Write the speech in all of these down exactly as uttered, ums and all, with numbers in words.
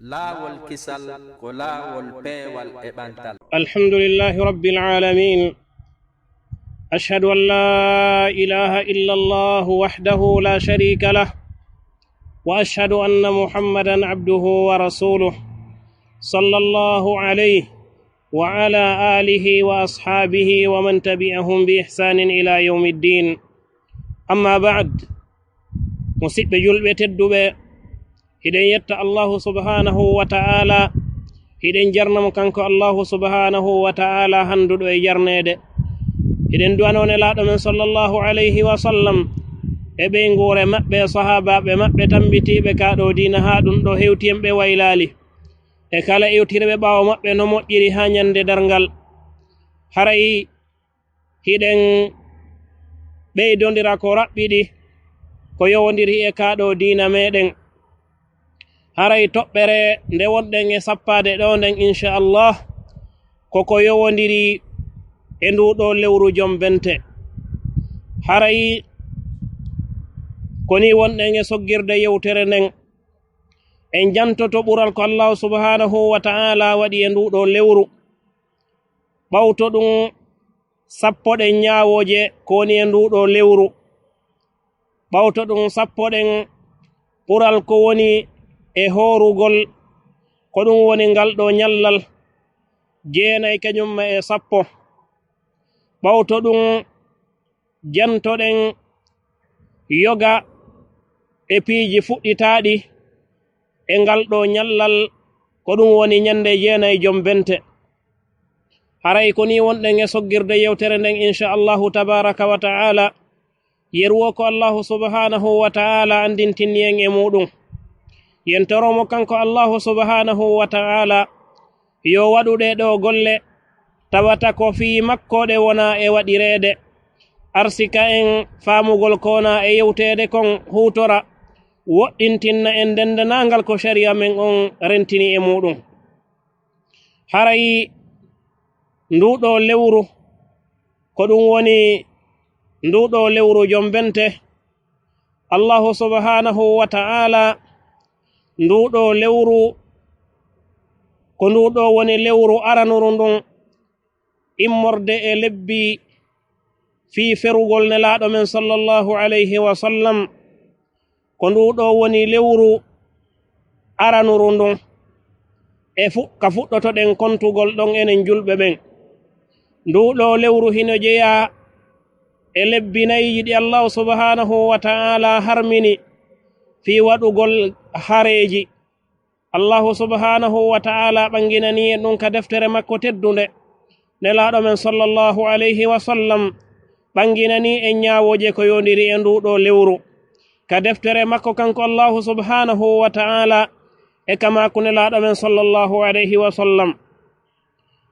Laawol kisal ko laawol peewal e ɓantal. الحمد لله رب العالمين. أشهد أن لا إله إلا الله وحده لا شريك له، وأشهد أن محمدا عبده ورسوله، صلى الله عليه وعلى آله وأصحابه ومن تبعهم بإحسان إلى يوم الدين. أما بعد، Musiɗɓe julɓe tedduɓe, hiɗen yetta Allahu subhanahu wa ta'ala, hiɗen jarna mo kanko Allahu subhanahu wa ta'ala handuɗo e jarneede. Hiɗen du'anoo Nelaaɗo men sallallahu alayhi wa sallam e ɓeynguure maɓɓe e sahaabaaɓe maɓɓe tambitiiɓe ka ɗo diina haa ɗum ɗo hewti en ɓe waylaali. E kala iwtirɓe ɓaawo maɓɓe no moƴƴiri haa ñande darngal. Haray hiɗen ɓeydondira ko raɓɓiɗi, ko yowondiri e kaa ɗo diina meɗen. Haray toɓɓere nde wonɗen e sappaade ɗo nden, inchallah, ko ko yowondiri e ndu ɗo lewru jom bente. Haray ko ni wonɗen e soggirde yewtere nden. En jantoto ɓural ko Allahu subhanahu wa ta'ala waɗi e ndu ɗo lewru. Ɓawto ɗum, sappo ɗen ñaawooje ko woni e ndu ɗo lewru. Ɓawto ɗum, sappo ɗen ɓural ko woni e hoorugol, ko ɗum woni ngal ɗo ñallal, jeenay kañum ma e sappo. Ɓawto ɗum, jantoɗen yoga e piiji fuɗɗitaaɗi e ngal ɗo ñallal, ko ɗum woni ñande jeenay jom bente. Haray ko ni wonɗen e soggirde yewtere nden, inchallahu tabaraka wa ta'ala. Yeru o ko Allahu subhanahu wa ta'ala anndintinni en e muɗum. Yen toro mo kanko Allahu subhanahu wa ta'ala, yo waɗu ɗe ɗo golle, tawata ko fii makko ɗe wona e waɗireede. Arsika en faamugol ko wona e yewteede kon, huutora, woɗɗintinna en denndanangal ko shari'a men on rentini e muɗum. Haray ndu ɗo lewru, ko ɗum woni ndu ɗo lewru jom bente. Allahu subhanahu wa ta'ala, ndu ɗo lewru, ko ndu ɗo woni lewru aranuru ndun immorde e lebbi fii ferugol Nelaaɗo men sallallahu alayhi wa sallam. Ko ndu ɗo woni lewru aranuru ndun e fu-, ka fuɗɗotoɗen kontugol ɗon enen julɓe ɓen. Ndu ɗo lewru hino jeyaa e lebbi nayi ɗi Allahu subhanahu wa ta'ala harmini fii waɗugol hareeji. Allahu subhanahu wa ta'ala ɓanginani en ɗum ka deftere makko teddunde. Nelaaɗo men sallallahu alayhi wa sallam ɓanginani en ñaawooje ko yondiri e ndu ɗo lewru ka deftere makko kanko Allahu subhanahu wa ta'ala e ka maaku Nelaaɗo men sallallahu alayhi wa sallam.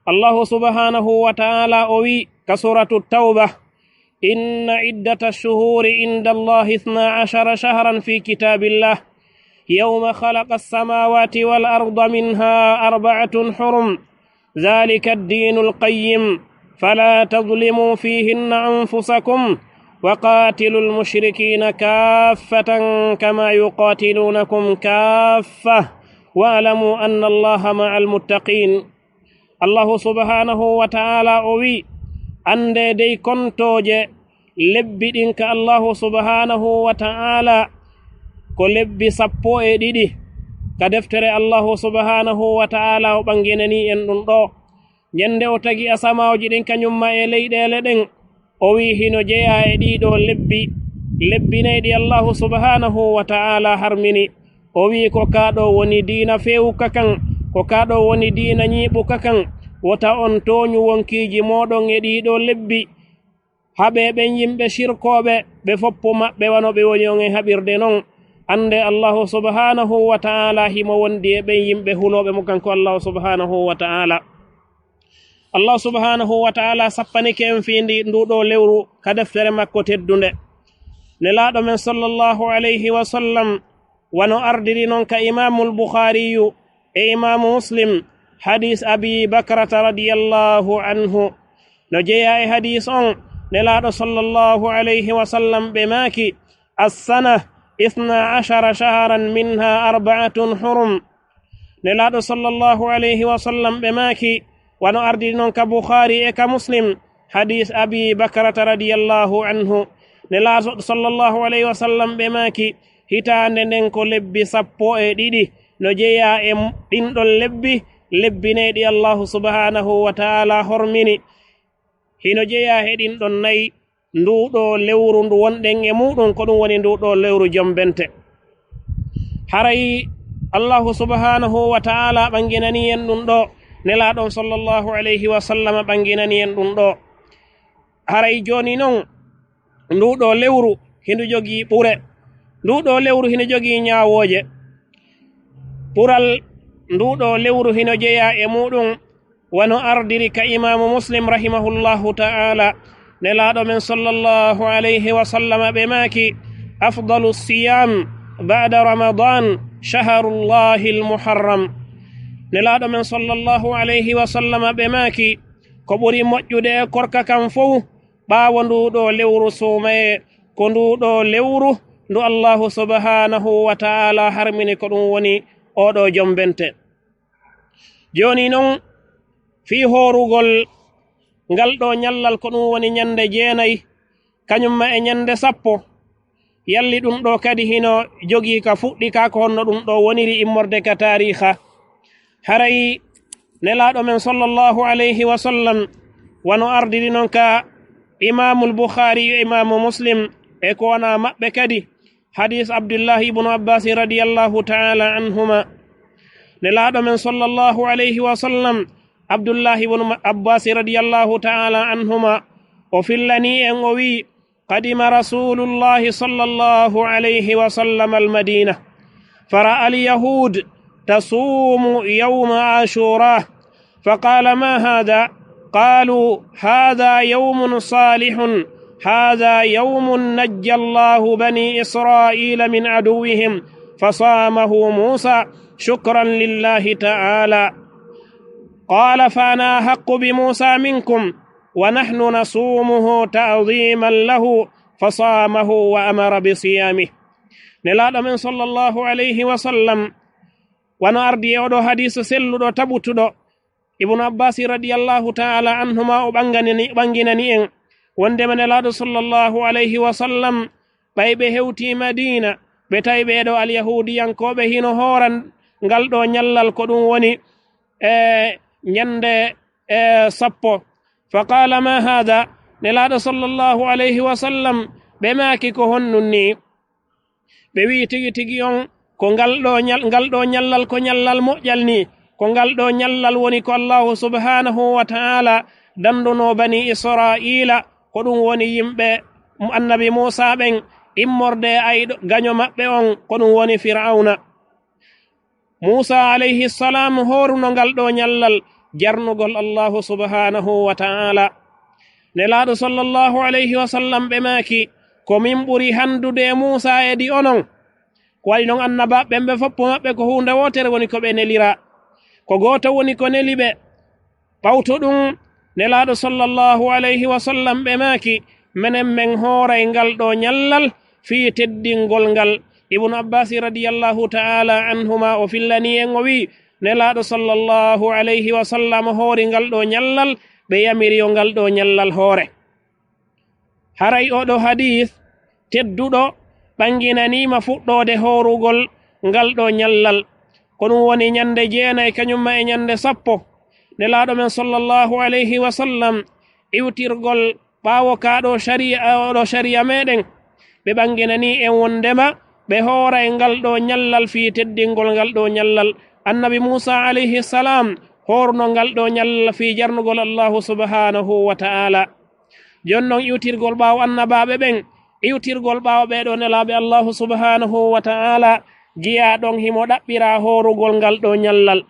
Allahu subhanahu wa ta'ala o wi ka suratu Tawba, إن عدة الشهور عند الله اثنا عشر شهرا في كتاب الله يوم خلق السماوات والأرض منها أربعة حرم ذلك الدين القيم فلا تظلموا فيهن أنفسكم وقاتلوا المشركين كافة كما يقاتلونكم كافة واعلموا أن الله مع المتقين. Allahu subhanahu wa ta'ala o wi, anndee dey kontooje lebbi ɗin ka Allahu subhanahu wa ta'ala ko lebbi sappo e ɗiɗi ka deftere Allahu subhanahu wa ta'ala o ɓanginani en ɗum ɗo. Ñande o tagi asamaaji ɗin kañum ma e leyɗeele ɗen, o wi hino jeyaa e ɗii ɗoo lebbi, lebbi nayi ɗi Allahu subhanahu wa ta'ala harmini. O wi ko kaa ɗoo woni diina feewuka kan, ko kaa ɗoo woni diina ñiiɓuka kan. Wota on tooñu wonkiiji mooɗon e ɗii ɗoo lebbi. Haɓee ɓen yimɓe sirkooɓe, ɓe foppu maɓɓe wano ɓe woni on e haɓirde non. Annde Allahu subhanahu wa ta'ala himo wondi e ɓen yimɓe hulooɓe mo kanko Allahu subhanahu wa ta'ala. Allah subhanahu wa ta'ala sappanike en fii ndi, ndu ɗoo lewru ka deftere makko teddunde. Nelaaɗo men sallallahu alayhi wa sallam, wano ardiri non ka Imaamul Bukhaariyu e Imaamu Muslim, hadis Abi Bakrata radiyallahu anhu. No jeyaa e hadis on, Nelaaɗo sallallahu alayhi wa sallam ɓe maaki, السنة اثنا عشر شهرا منها أربعة حرم. Nelaaɗo sallallahu alayhi wa sallam ɓe maaki, wano ardiri non ka Bukhari e ka Muslim, hadis Abi Bakrata radiyallahu anhu. Nelaaɗo sallallahu alayhi wa sallam ɓe maaki, hitaande nden ko lebbi sappo e ɗiɗi, no jeyaa e ɗin ɗon lebbi, lebbi ne ɗi Allahu subhanahu wa ta'ala hormini. Hino jeyaa e ɗin ɗon nayi, nduu ɗoo lewru ndu wonɗen e muuɗum, ko ɗum woni nduu ɗoo lewru jombente. Haray Allahu subhanahu wa ta'ala ɓanginani en ɗum ɗoo, Nelaaɗo on sallallahu alayhi wa sallam ɓanginani en ɗum ɗoo. Haray jooni non, nduu ɗoo lewru hino jogii ɓure, nduu ɗoo lewru hino jogii ñaawooje. Ɓural nduu ɗoo lewru hino jeyaa e muuɗum, wano ardiri ka Imaamu Muslim rahimahullahu ta'ala, Nelaaɗo men sallallahu alayhi wa sallam ɓe maaki, "Afdalu siyam ba'da Ramadan shaharullahi al-Muharram." Nelaaɗo men sallallahu alayhi wa sallam ɓe maaki, ko ɓuri moƴƴude e korka kan fow, ɓaawo nduu ɗoo lewru suumayee, ko nduu ɗoo lewru ndu Allahu subhanahu wa ta'ala harmini, ko ɗum woni oo ɗoo jombente. Jooni non, fii hoorugol ngal ɗoo ñallal, ko ɗum woni ñande jeenay, kañum ma e ñande sappo. Yalli ɗum ɗoo kadi hino jogii ka fuɗɗi ka, ko honno ɗum ɗoo woniri immorde ka taariiha? Haray Nelaaɗo men sallallahu alayhi wa sallam, wano ardiri non ka Imaamul Bukhari e Imaamu Muslim e ko wonaa maɓɓe kadi, hadis Abdullahi ibnu Abbas radiyallahu ta'ala anhuma. Nelaaɗo men sallallahu alayhi wa sallam, Abdullahi ibnu Ma-, Abbas radiyallahu ta'ala anhuma, o fillani en, o wi'i, "Qadima Rasulullahi sallallahu alayhi wa sallam al-Madina, fara'a al-yahud tasumu yawma Ashura, faqala, ma hadha?" Qalu, hadha yawmun salihun, hadha yawmun najja Allahu bani Israila min aduwwihim, fasamahu Musa shukran lillahi ta'ala. Qala, fa ana ahaqqu bi Musa minkum, wa nahnu nasumuhu ta'dhiman lahu, fasamahu wa amara bi siyamih. Nelaaɗo men sallallahu alayhi wa sallam, wano ardi e oɗo hadiis selluɗo tabutuɗo, Ibnu Abbas radiyallahu ta'ala anhuma o ɓanganani, ɓanginani en wondema Nelaaɗo sallallahu alayhi wa sallam, ɓay ɓe hewtii Madiina, ɓe tawi ɓee ɗoo alyahuudiyankooɓe hino hooran ngal ɗoo ñallal, ko ɗum woni, e, ñande, e, sappo. Fa qaala, ma haada? Nelaaɗo sallallahu alayhi wa sallam, ɓe maaki, ko honɗum nii? Ɓe wi'i, tigi tigi on, ko ngal ɗoo ñal-, ngal ɗoo ñallal ko ñallal moƴƴal nii, ko ngal ɗoo ñallal woni ko Allaahu subhaanahu wa ta'aala dandunoo banii Israa'iila, ko ɗum woni yimɓe Annabi Muusaa ɓen, immorde e ayɗo gaño maɓɓe on, ko ɗum woni Fir'awna. Muusaa alayhi salaam hooruno ngal ɗoo ñallal jarnugol Allaahu subhaanahu wa ta'aala. Nelaaɗo sallallahu alayhi wa sallam ɓe maaki, ko min ɓuri hanndude e Muusaa e ɗi onon. Ko waɗi non annabaaɓe ɓen ɓe foppu maɓɓe ko huunde wootere woni ko ɓe neliraa. Ko gooto woni ko neli ɓe. Ɓawto ɗum, Nelaaɗo sallallahu alayhi wa sallam ɓe maaki, menen men hooray ngal ɗoo ñallal fii teddingol ngal. Ibnu Abbaasi radiyallahu ta'ala anhuma o fillanii en o wi'i, Nelaaɗo sallallahu alayhi wa sallam hoori ngal ɗoo ñallal, ɓe yamiri yo ngal ɗoo ñallal hoore. Haray oo ɗoo hadiis tedduɗo ɓanginaniima fuɗɗoode hoorugol ngal ɗoo ñallal. Ko ɗum woni ñande jeenay, kañum ma e ñande sappo. Nelaaɗo men sallallahu alayhi wa sallam iwtirgol ɓaawo kaa ɗoo shari'a, oo ɗoo shari'a meɗen, ɓe ɓanginanii en wondema ɓe hooray ngal ɗoo ñallal fii teddingol ngal ɗoo ñallal. Annabi Muusaa alayhi salaam hooruno ngal ɗoo ñallal fii jarnugol Allaahu subhaanahu wa ta'aala. Jooni non iwtirgol ɓaawo annabaaɓe ɓen, iwtirgol ɓaawo ɓee ɗoo nelaaɓe Allaahu subhaanahu wa ta'aala, jeyaaɗo on himo ɗaɓɓiraa hoorugol ngal ɗoo ñallal.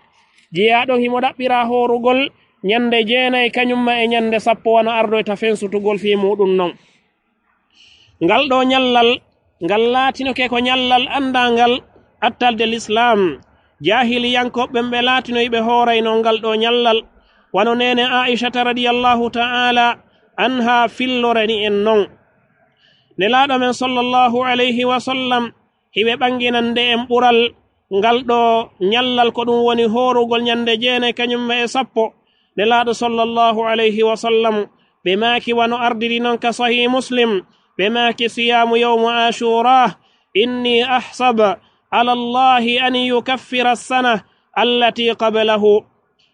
Jeyaaɗo on himo ɗaɓɓiraa hoorugol ñande jeenay, kañum ma e ñande sappo, wano ardoyta fensutugol fii muuɗum non. Ngal ɗoo ñallal, ngal laatinoke ko ñallal anndangal attalde Lislaam. Jaahiliyankooɓe ɓen ɓe laatinoyi ɓe hoorayno ngal ɗoo ñallal, wano neene Aa'ishata radiyallahu ta'ala anha fillorani en non. Nelaaɗo men sallallahu alayhi wa sallam hiɓe ɓanginande en ɓural ngal ɗo ñallal ko ɗum woni hoorugol ñande jeenay kañum ma e sappo. Nelaaɗo sallallahu alayhi wa sallam, ɓe maaki wano ardiri non ka Sahih Muslim, ɓe maaki: "Siyaamu yawmu Ashura, inni ahsab ala Allahi an yukaffira as-sana allati qablahu."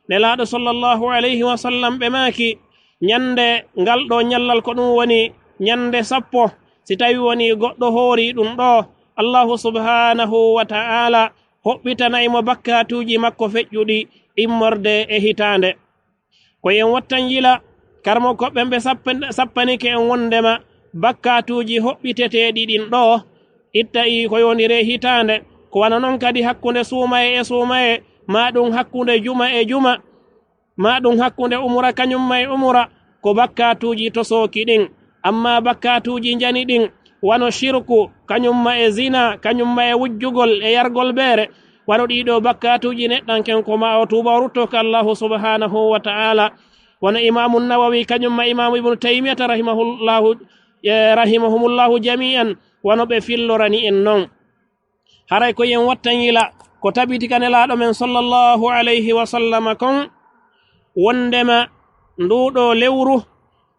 Nelaaɗo sallallahu alayhi wa sallam ɓe maaki, ñande ngal ɗo ñallal ko ɗum woni ñande sappo. Si tawi woni goɗɗo hoori ɗum ɗo, Allahu subhanahu wa ta'ala hoɓɓitanay mo bakkaatuuji makko feƴƴuɗi immorde e hitaande. Ko en wattan yila, karmo ko ɓen ɓe sappan-, sappanike en wondema bakkaatuuji hoɓɓiteteeɗi ɗin ɗo, itta i ko yondire hitaande, ko wano non kadi hakkunde suumaye e suumaye, maa ɗum hakkunde juma e juma, maa ɗum hakkunde umura kañum ma e umura, ko bakkaatuuji tosooki ɗin. Amma bakkaatuuji njani ɗin, wano shirku, kañum ma e zina, kañum ma e wujjugol e yargol beere, wano ɗiɗo bakkaatuuji neɗɗanken ko ma o tuuba o rutto ka Allahu subhanahu wa ta'ala. Wano Imaamu Nawawi, kañum ma Imaamu Ibnu Taymiyata rahimahullahu, eh, rahimahumullahu jami'an, wano ɓe fillorani en non. Haray ko yen wattan yila ko tabiti ka Nelaaɗo men sallallahu alayhi wa sallam kon, wondema nduuɗo lewru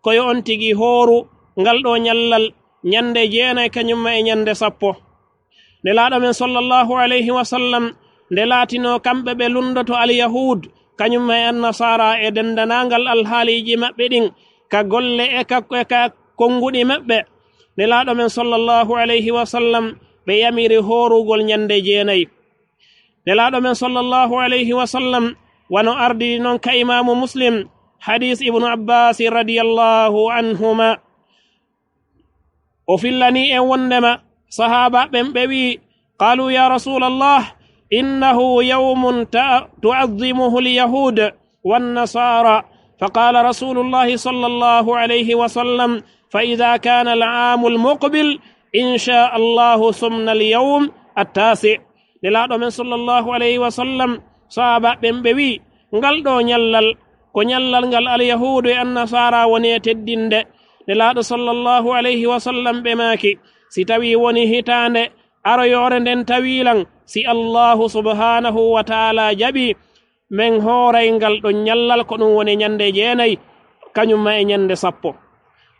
ko yo on tigi hooru ngal ɗo ñallal ñande jeenay kañum ma e ñande sappo. Nelaaɗo men sallallahu alayhi wa sallam, nde laatino kamɓe ɓe lundoto Alyahud, kañum ma e Annasaara e dendanangal alhaaliiji maɓɓe ɗin, ka golle e ka, e ka konnguɗi maɓɓe. Nelaaɗo men sallallahu alayhi wa sallam, ɓe yamiri hoorugol ñande jeenay. Nelaaɗo men sallallahu alayhi wa sallam, wano ardiri non ka Imaamu Muslim, hadiis Ibnu Abbaas radiyallahu anhuma. O fillani en wondema sahaaba ɓen ɓe wi'i, قالوا يا رسول الله، إنه يوم تع-، تعظمه اليهود والنصارى. فقال رسول الله صلى الله عليه وسلم: فإذا كان العام المقبل إن شاء الله صمنا اليوم التاسع. Nelaaɗo men sallallahu alayhi wa sallam, sahaaba ɓen ɓe wi'i, ngal ɗo ñallal, ko ñallal ngal Alyahuudu e Annasaara woni e teddinde. Nelaaɗo sallallahu alayhi wa sallam ɓe maaki, si tawi woni hitaande aroyoore nden tawi lan, si Allahu subhanahu wa ta'ala jaɓi, men hooray ngal ɗon ñallal, ko ɗum woni ñande jeenay, kañum ma e ñande sappo.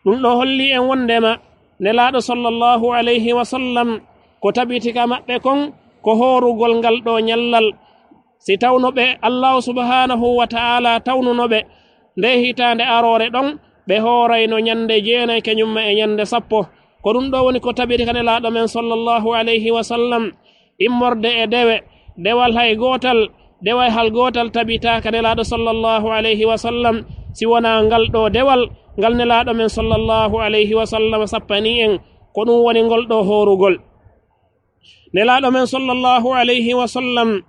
Ɗum ɗo holli en wondema Nelaaɗo sallallahu alayhi wa sallam ko tabiti ka maɓɓe kon ko hoorugol ngal ɗo ñallal. Si tawno ɓe Allahu subhanahu wa ta'ala tawnuno ɓe nde hitaande aroore ɗon, ɓe hoorayno ñande jeenay kañum ma e ñande sappo. Ko ɗum ɗo woni ko tabiti ka Nelaaɗo men sallallahu alayhi wa sallam. Immorde e dewe, dewal hay gootal, dewal hal gootal tabitaaka Nelaaɗo sallallahu alayhi wa sallam, si wonaa ngal ɗo dewal, ngal Nelaaɗo men sallallahu alayhi wa sallam sappani en, ko ɗum woni ngol ɗo hoorugol. Nelaaɗo men sallallahu alayhi wa sallam,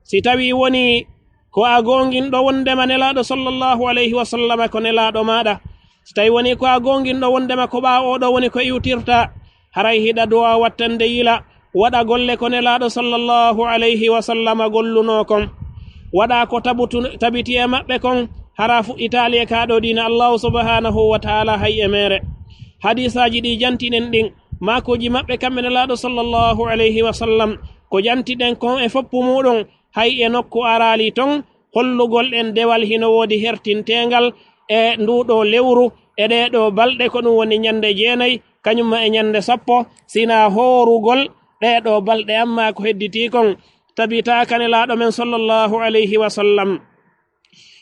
si tawi woni ko a goonginɗo wondema Nelaaɗo sallallahu alayhi wa sallam ko Nelaaɗo maaɗa, si tawi woni ko a goonginɗo wondema ko ɓaawo oɗo woni ko iwtirta, haray hiɗa duwa wattande yila, waɗa golle ko Nelaaɗo sallallahu alayhi wa sallam gollunoo kon. Waɗa ko tabutu-, tabiti e maɓɓe kon, hara fuɗɗitaali e kaa ɗo diina Allahu subhanahu wa ta'ala hay e meere. Hadiisaaji ɗi jantinen ɗin, maakuuji maɓɓe kamɓe Nelaaɗo sallallahu alayhi wa sallam, ko jantiɗen kon e foppu muuɗum, hay e nokku araali ton, hollugol en dewal hino woodi hertinteengal e nduu ɗoo lewru, e ɗee ɗoo balɗe, ko ɗum woni ñande jeenay, kañum ma e ñande sappo, sina hoorugol ɗee ɗoo balɗe, amma ko hedditii kon tabitaaka Nelaaɗo men sallallahu alayhi wa sallam.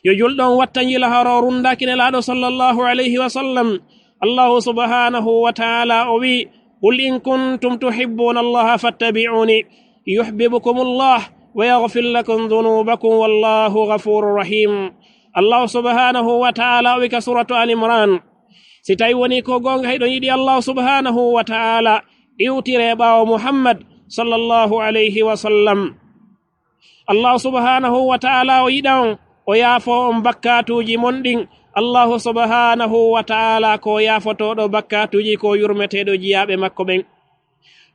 Yo julɗo on wattan yila hara o runndaaki Nelaaɗo sallallahu alayhi wa sallam. Allahu subhanahu wa ta'ala o wi'i, "قل إن كنتم تحبون الله فاتبعوني يحببكم الله ويغفر لكم ذنوبكم والله غفور رحيم." Allahu subhanahu wa ta'ala o wi'i ka suratu Al Imran, si tawi woni ko goonga hiɗon yiɗi Allahu subhanahu wa ta'ala, iwtire ɓaawo Muhammad sallallahu alayhi wa sallam. Allahu subhanahu wa ta'ala o yiɗa on, o yaafo on bakkaatuuji mon ɗin. Allahu subhanahu wa ta'ala ko yaafotooɗo bakkaatuuji, ko yurmeteeɗo jiyaaɓe makko ɓen.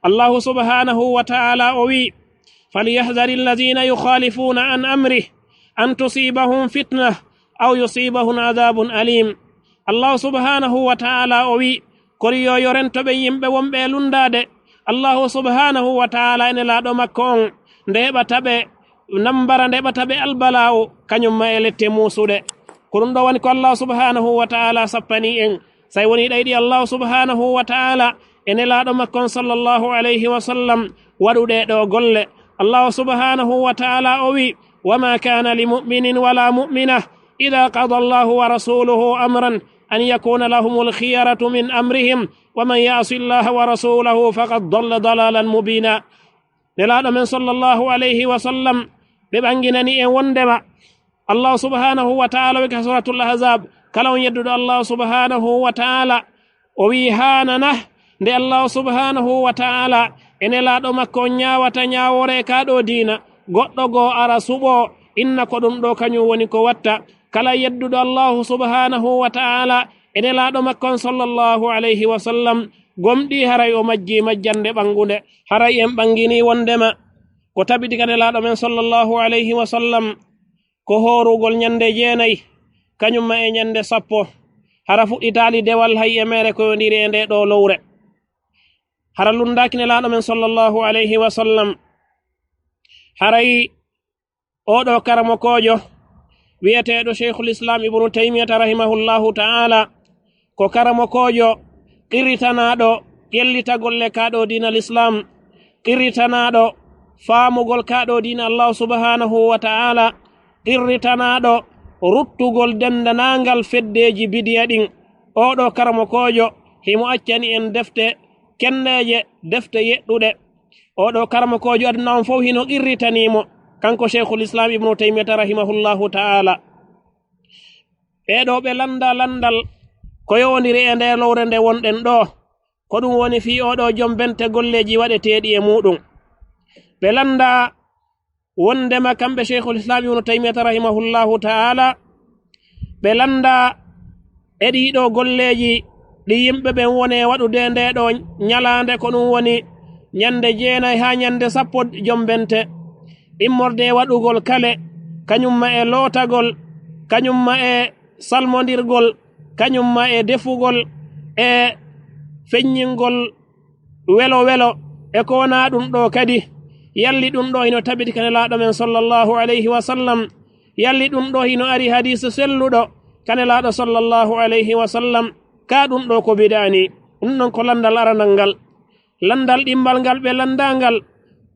Allahu subhanahu wa ta'ala o wi'i, "فليحذر الذين يخالفون عن أمره أن تصيبهم فتنة أو يصيبهم عذاب أليم." Allahu subhanahu wa ta'ala o wi'i, "Koriyo yo rento ɓe yimɓe wonɓe e lunndaade, Allahu subhanahu wa ta'ala e nelaaɗo makko on, nde heɓata ɓe nambara, nde heɓata ɓe albala'u, kañum ma e lette muusuɗe. Ko ɗum ɗo woni ko Allahu subhanahu wa ta'ala sappani en. Say woni ɗayɗi Allahu subhanahu wa ta'ala e nelaaɗo makko on sallallahu alayhi wa sallam waɗu ɗee ɗoo golle. Allahu subhanahu wa ta'ala o wi: "Wa ma kana li mu'minin wa la mu'mina idha qada Allahu wa rasuluhu amran an yakuna lahumul khiyaratu min amrihim, wa man ya'si Allaha wa rasulahu faqad dalla dalalan mubina." Nelaaɗo men sallallahu alayhi wa sallam, ɓe ɓanginani en wondema Allahu subhanahu wa ta'ala wi ka Suratul Ahzab, kala on yedduɗo Allahu subhanahu wa ta'ala, o wi haanana nde Allahu subhanahu wa ta'ala e nelaaɗo makko on ñaawata ñaawoore ka ɗoo diina, goɗɗo goo ara suɓoo, inna ko ɗum ɗo kañum woni ko watta. Kala yedduɗo Allahu subhanahu wa ta'ala e nelaaɗo makko on sallallahu alayhi wa sallam, gomɗii haray o majjii majjannde ɓanngunde. Haray en ɓanginii wondema ko tabiti ka nelaaɗo men sallallahu alayhi wa sallam ko hoorugol ñande jeenay, kañum ma e ñande sappo. Hara fuɗɗitaali dewal hay e meere ko yondiri e nde ɗo lowre. Hara lunndaaki nelaaɗo men sallallahu alayhi wa sallam. Haray oo ɗoo karamokoojo wi'eteeɗo Sheikhul Islam Ibnu Taymiyata rahimahullahu ta'ala, ko karamokoojo qirritanaaɗo ƴellitagol le ka ɗoo diina Lislaam, qirritanaaɗo faamugol ka ɗoo diina Allahu subhanahu wa ta'ala, qirritanaaɗo ruttugol denndaangal feddeeji bidiya ɗin. Oo ɗoo karamokoojo himo accani en defte kenndeeje, defte yeɗɗuɗe. Oo ɗoo karamokoojo aduna on fow hino qirritanii mo, kanko Sheikhul Islam Ibnu Taymiyata rahimahullahu ta'ala. Ɓee ɗoo ɓe lannda lanndal ko yowondiri e nde lowre nde wonɗen ɗoo. Ko ɗum woni fii oo ɗoo jombente golleeji waɗeteeɗi e muuɗum. Ɓe lannda wondema kamɓe Sheikhul Islam Ibnu Taymiyata rahimahullahu ta'ala, ɓe lannda e ɗii ɗoo golleeji ɗi yimɓe ɓen woni e waɗude ndee ɗoo ñalaande, ko ɗum woni ñande jeenay haa ñande sappo jombente, immorde e waɗugol kale, kañum ma e lootagol, kañum ma e salmondirgol, kañum ma e defugol e feññingol welo welo, e ko wonaa ɗum ɗoo kadi. Yalli ɗum ɗoo hino tabiti ka nelaaɗo men sallallahu alayhi wa sallam? Yalli ɗum ɗoo hino ari hadiis selluɗo ka nelaaɗo sallallahu alayhi wa sallam? Ka ɗum ɗoo ko bidaani. Ɗum ɗon ko lanndal aranal ngal. Lanndal ɗimmal ngal ɓe lannda ngal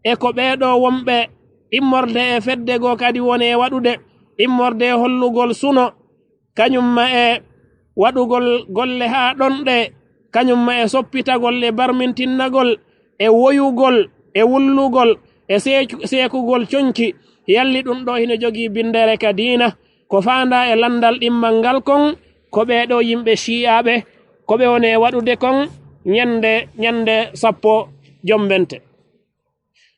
e ko ɓee ɗoo wonɓe immorde e fedde goo kadi woni e waɗude, immorde e hollugol suno, kañum ma e waɗugol golle haa ɗonɗe, kañum ma e soppitagol e barmintinnagol e woyugol e wullugol e seecu-, seekugol conci. Yalli ɗum ɗoo hino jogii binndere ka diina? Ko faandaa e lanndal ɗimmal ngal kon, ko ɓee ɗoo yimɓe Shi'aaɓe, ko ɓe woni e waɗude kon ñande, ñande sappo jombente.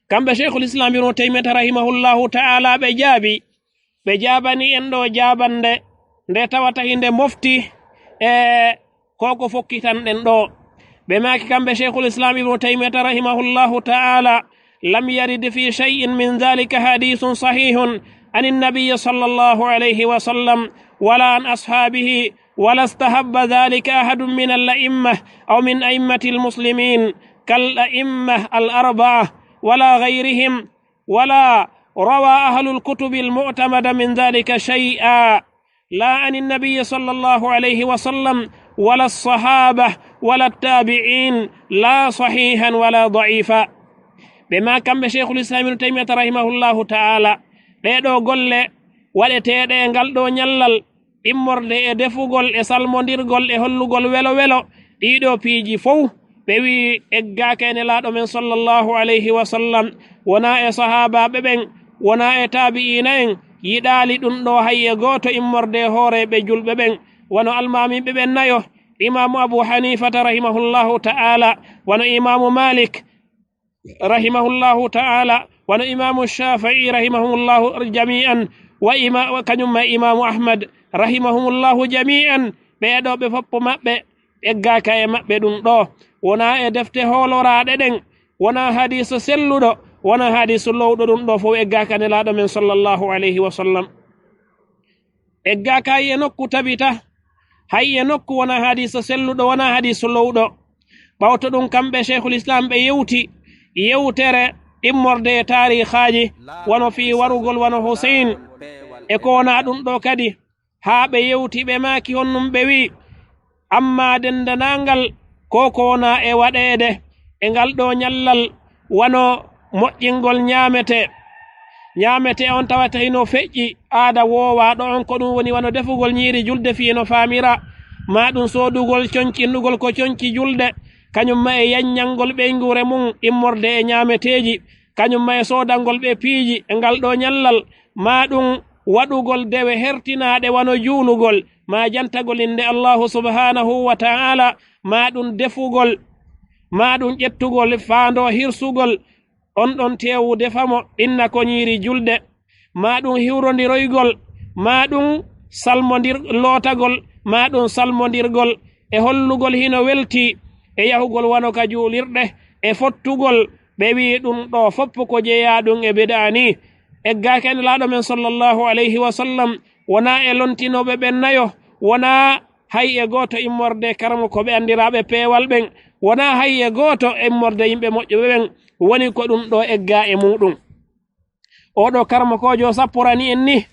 Kamɓe Sheikhul Islam Ibnu Taymiyata rahimahullahu ta'ala ɓe jaabi, ɓe jaabani en ɗoo jaabannde nde tawata hinde mofti e ko ko fokkitanɗen ɗoo. Ɓe maaki kamɓe Sheikhul Islam Ibnu Taymiyata rahimahullahu ta'ala: "Lam yarid fi shay'in min dhalika hadithun sahihun anin nabiyyi sallallahu alayhi wa sallam wala an ashabihi wala istahabba dhalika ahadun min al-a'immah aw min a'immatil muslimin kal a'immah al-arba'ah wala ghayrihim wala rawa ahlul kutubil mu'tamada min dhalika shay'a, la anin nabiyyi sallallahu alayhi wa sallam wala as-sahabah wala at-tabi'in, la sahihan wala da'ifa." Ɓe maaki kamɓe Sheikhul Islam Ibnu Taymiyata rahimahullahu ta'ala, ɗee ɗoo golle waɗeteeɗe e ngal ɗoo ñallal, immorde e defugol e salmondirgol e hollugol welo welo, ɗii ɗoo piiji fow, ɓe wi'i eggaaka e nelaaɗo men sallallahu alayhi wa sallam, wonaa e sahaabaaɓe ɓen, wonaa e taabi'iina en, yiɗaali ɗum ɗoo hay e gooto immorde e hooreeɓe julɓe ɓen, wano almaamiiɓe ɓen nayo, Imaamu Abu Hanifata rahimahullahu ta'ala, wano Imaamu Malik, rahimahullahu ta'ala, wano Imaamu Shafi'i rahimahumullahu jami'an, wa ima-, wa kañum ma Imaamu Ahmad rahimahumullahu jami'an, ɓee ɗoo ɓe foppo maɓɓe eggaaka e maɓɓe ɗum ɗoo. Wonaa e defte hooloraaɗe ɗen, wonaa hadiiso selluɗo, wonaa hadiiso lowɗo, ɗum ɗoo fow eggaaka nelaaɗo men sallallahu alayhi wa sallam. Eggaaka hay e nokku tabita, hay e nokku wonaa hadiiso selluɗo, wonaa hadiiso lowɗo. Ɓawto ɗum, kamɓe Cheikhul Islam ɓe yewti yewtere immorde e taarikhaaji, wano fii warugol wano Huseyn, e ko wonaa ɗum ɗo kadi, haa ɓe yewti, ɓe maaki honɗum, ɓe wi'i, amma denndaangal ko ko wonaa e waɗeede e ngal ɗo ñallal, wano moƴƴingol ñaamete. Ñaamete on tawata hino feƴƴi aada woowaaɗo on, ko ɗum woni wano defugol ñiiri julde fii no faamira, maa ɗum soodugol conci, innugol ko conci julde, kañum ma e yanñangol ɓeynguure mum immorde e ñaameteeji, kañum ma e soodangol ɓe piiji e ngal ɗo ñallal, maa ɗum waɗugol dewe hertinaaɗe wano juulugol, maa jantagol innde Allahu subhanahu wa ta'ala, maa ɗum defugol, maa ɗum ƴettugol faando hirsugol, on ɗon teewu defa mo, inna ko ñiiri julde, maa ɗum hiwrondiroygol, maa ɗum salmondir-, lootagol, maa ɗum salmondirgol, e hollugol hino welti, e yahugol wano ka juulirɗe, e fottugol, ɓe wi'i ɗum ɗo fof ko jeyaa ɗum e bid'a ni. Eggaaki e Nelaaɗo men sallallahu alayhi wa sallam, wonaa e lontinooɓe ɓen nayo, wonaa hay e gooto immorde karamokooɓe anndiraaɓe peewal ɓen, wonaa hay e gooto immorde yimɓe moƴƴuɓe ɓen, woni ko ɗum ɗo eggaa e muuɗum. Oo ɗo karamokoojo sappurani en ni,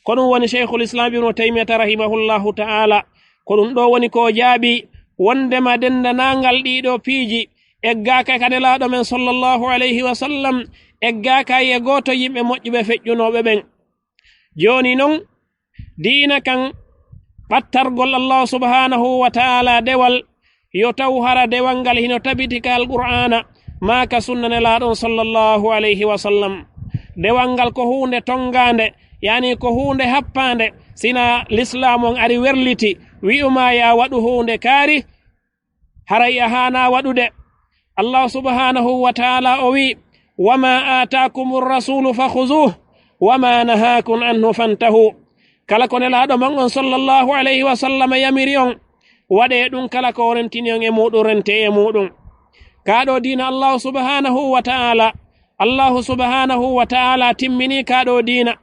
ko ɗum woni Shaykhul Islam Ibnu Taymiyata rahimahullahu ta'ala. Ko ɗum ɗo woni ko jaabi wondema denndaangal ɗii ɗo piiji eggaaka ka Nelaaɗo men sallallahu alayhi wa sallam, eggaaka e gooto yimɓe moƴƴuɓe feƴƴunooɓe ɓen. Jooni non, diina kan, ɓattargol Allahu subhanahu wa ta'ala dewal, yo taw hara dewal ngal hino tabiti ka Alqur'aana, maa ka sunna Nelaaɗo on sallallahu alayhi wa sallam. Dewal ngal ko huunde tonngaande, yaani ko huunde happaande, sina Lislaamu on ari werliti, wi'u ma yaa waɗu huunde kaari, haray a haanaa waɗude. Allahu subhanahu wa ta'ala o wi'i, "Wa ma aataakumu rasulu fa khuzuhu, wa ma nahaakum anhu fantahu." Kala ko Nelaaɗo mon on sallallahu alayhi wa sallam yamiri on, waɗee ɗum, kala ko o rentini on e muuɗum, rentee e muuɗum. Kaa ɗo diina Allahu subhanahu wa ta'ala, Allahu subhanahu wa ta'ala timmini kaa ɗo diina.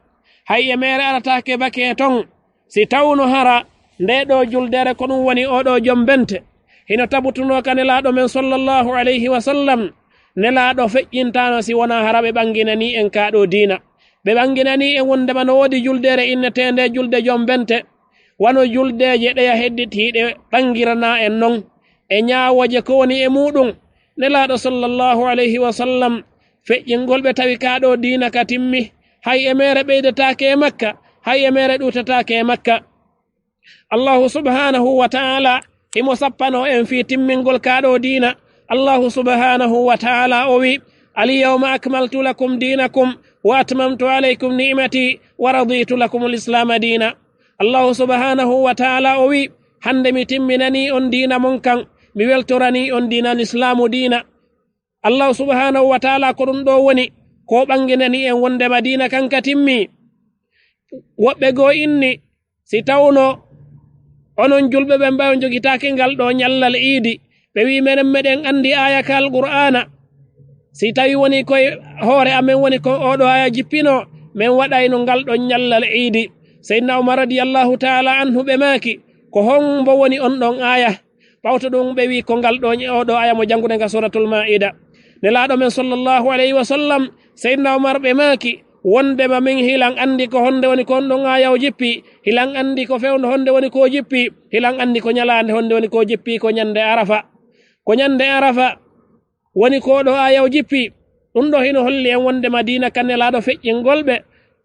Hay e meere arataake bake ton, si tawno hara nde ɗo juldeere ko ɗum woni oo ɗo jombente, hino tabutunoo ka Nelaaɗo men sallallahu alayhi wa sallam, Nelaaɗo feƴƴintaano si wonaa hara ɓe ɓanginanii en kaa ɗo diina. Ɓe ɓanginanii en wondema no woodi juldeere inneteende julde jombente, wano juldeeje ɗeya hedditiiɗe ɓangiranaa en non, e ñaawooje ko woni e muuɗum. Nelaaɗo sallallahu alayhi wa sallam feƴƴingol ɓe tawi kaa ɗo diina ka timmi, hay e meere ɓeydataake e makka, hay e meere ɗuutataake e makka. Allahu subhanahu wa ta'ala himo sappanoo en fii timmingol kaa ɗo diina. Allahu subhanahu wa ta'ala o wi'i, "Al-yawma akmaltu lakum dinakum wa atmamtu alaykum ni'mati wa raditu lakum al-islama dina." Allahu subhanahu wa ta'ala o wi'i, "Hannde mi timminanii on diina mon kan, mi weltoranii on diina Lislaamu diina." Allahu subhanahu wa ta'ala ko ɗum ɗo woni ko ɓanginani en wondema diina kan ka timmi. Woɓɓe goo inni, si tawno onon julɓe ɓen ɓay on jogitaake ngal ɗo ñallal iidi, ɓe wi'i, "Menen meɗen anndi aaya ka Alqur'aana. Si tawi woni koye hoore amen woni ko oo ɗo aaya jippinoo, men waɗayno ngal ɗon ñallal iidi." Seydina Umar radiyallahu ta'ala anhu ɓe maaki, "Ko hombo woni on ɗon aaya?" Ɓawto ɗum ɓe wi'i, "Ko ngal ɗo, oo ɗo aaya mo jannguɗen ka Suuratul Maa'ida." Nelaaɗo men sallallahu alayhi wa sallam, Seydina Umar ɓe maaki, wondema min hilan anndi ko honde woni ko on ɗon aaya o jippi, hilan anndi ko fewndo honde woni ko o jippi, hilan anndi ko ñalaande honde woni ko o jippi, ko ñande Arafa. Ko ñande Arafa woni ko ɗo aaya o jippi. Ɗum ɗo hino holli en wondema diina ka Nelaaɗo feƴƴingol ɓe,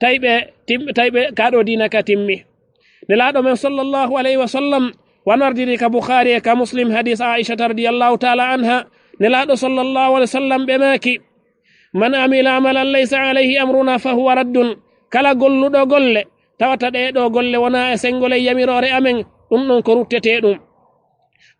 tawi ɓe tim-, tawi ɓe ka ɗo diina ka timmi. Nelaaɗo men sallallahu alayhi wa sallam wano ardiri ka Bukhaari e ka Muslim, hadis Aishata radiyallahu ta'ala anha, Nelaaɗo sallallahu alayhi wa sallam ɓe maaki, "Man amila amalan laysa alayhi amruna fa huwa raddun." Kala golluɗo golle, tawata ɗee ɗo golle wonaa e senngol e yamiroore amen, ɗum ɗon ko ruttetee ɗum.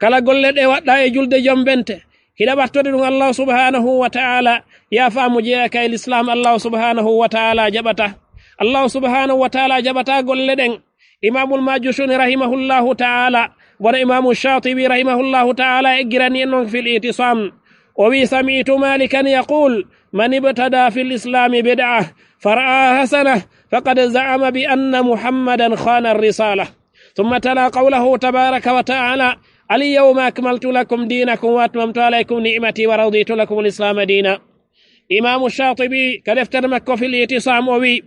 Kala golle ɗe waɗɗaa e julde jombente, hiɗa ɓattode ɗum Allahu subhanahu wa ta'ala, yaa faamu jeyaa ka e Lislaam, Allahu subhanahu wa ta'ala jaɓata. Allahu subhanahu wa ta'ala jaɓata golle ɗen. Imaamul Majushuni rahimahullahu ta'ala, wano Imaamu Shatibi rahimahullahu ta'ala eggirani en non fil I'tisam. O wi, "Sami'tu Malikan yaqul, man ibtada fil Islami bid'a, fara'a hasana, faqad za'ama bi anna Muhammadan khana ar-risala." ثم تلا قوله تبارك وتعالى: Al yawma akmaltu lakum dinakum wa atmamtu alaykum ni'mati wa raditu lakum al-islama dina. Imaamu Shaatibi ka deftere makko fil I'tisaam o wi,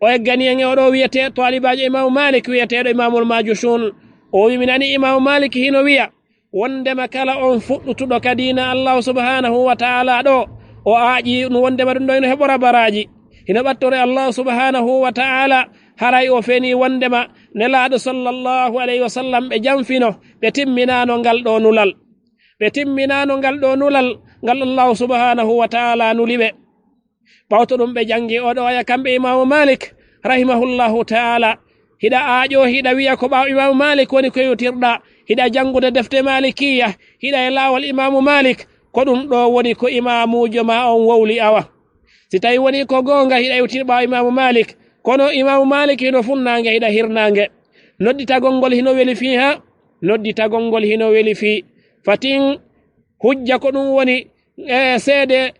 o eggani en e oɗo wiyete taalibaajo Imaamu Maalik wiyeteeɗo Imaamul Maajusuun. O wi, mi nani Imaamu Maalik hino wiya, wondema kala on fuɗɗutuɗo ka diina Allahu subhanahu wa ta'ala ɗo, o aaƴi ɗum wondema ɗum ɗo hino heɓora baraaji. Hino ɓattore Allahu subhanahu wa ta'ala, haray o feni wondema Nelaaɗo sallallahu alayhi wa sallam ɓe janfino, ɓe timminano ngal ɗo nulal. Ɓe timminano ngal ɗo nulal, ngal Allahu subhanahu wa ta'ala nuli ɓe. Ɓawto ɗum ɓe jangi oɗo aya kamɓe Imaamu Maalik, rahimahullahu ta'ala. Hiɗa aaƴo, hiɗa wiya ko ɓaawo Imaamu Maalik woni ko yewtirɗa, hiɗa jangude defte Maalikiya, hiɗa e laawol Imaamu Maalik, ko ɗum ɗo woni ko imaamuujo ma on wowli awa. Si tawi woni ko goonga, hiɗa yewtiri ɓaawo Imaamu Maalik, kono Imaamu Maalik hino funnaange, hiɗa hirnaange. Nodditagol ngol hino weli fii ha? Nodditagol ngol hino weli fii. Fatin hujja ko ɗum woni, e, seede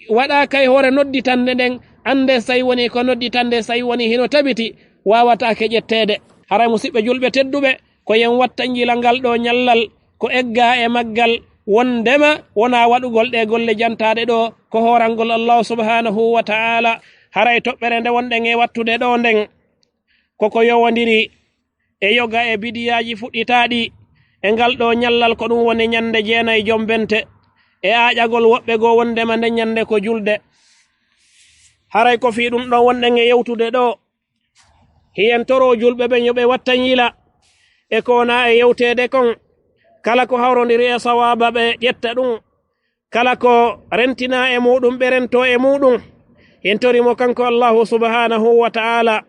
waɗa kay hoore nodditande nden, annde say woni ko nodditande, say woni hino tabiti, waawataake ƴetteede. Haray musiɓɓe julɓe tedduɓe, ko yen watta njila ngal ɗo ñallal, ko egga e maggal, wondema wona waɗugol ɗe golle jantaaɗe ɗo, ko hoorangol Allahu subhanahu wa ta'ala. Haray toɓɓere nde wonɗen e wattude ɗo nden, koko yowondiri e yoga e bidiyaaji fuɗɗitaaɗi e ngal ɗo ñallal, ko ɗum woni ñande jeenay jombente, e aaƴagol woɓɓe goo wondema nde ñande ko julde. Haray ko fii ɗum ɗon wonɗen e yewtude ɗo, hiyen toro julɓe ɓen yo ɓe wattan yila e ko wona e yewteede kon, kala ko hawrondiri e sawaaba ɓe ƴetta ɗum, kala ko rentina e muɗum ɓe rento e muɗum. En tori mo kanko Allahu subhanahu wa ta'ala,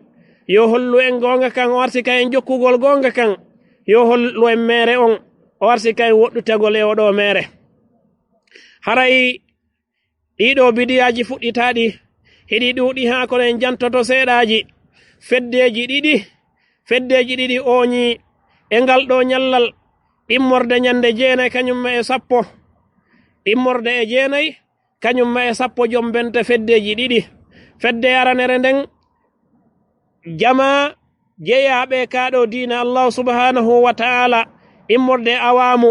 yo hollu en goonga kan, o arsika en jokkugol goonga kan, yo hollu en meere on, o arsika en woɗɗutagol e oɗo meere. Haray ɗiɗo bidiyaaji fuɗɗitaaɗi, hiɗi ɗuuɗi haa kono en jantoto seeɗaaji. Feddeeji ɗiɗi, feddeeji ɗiɗi ooñii e ngal ɗo ñallal, immorde ñande jeenay kañum ma e sappo, immorde e jeenay kañum ma e sappo jombente feddeeji ɗiɗi. Fedde aranere nden, jama jeyaaɓe ka ɗo diina Allahu subhanahu wa ta'ala, immorde awaamu,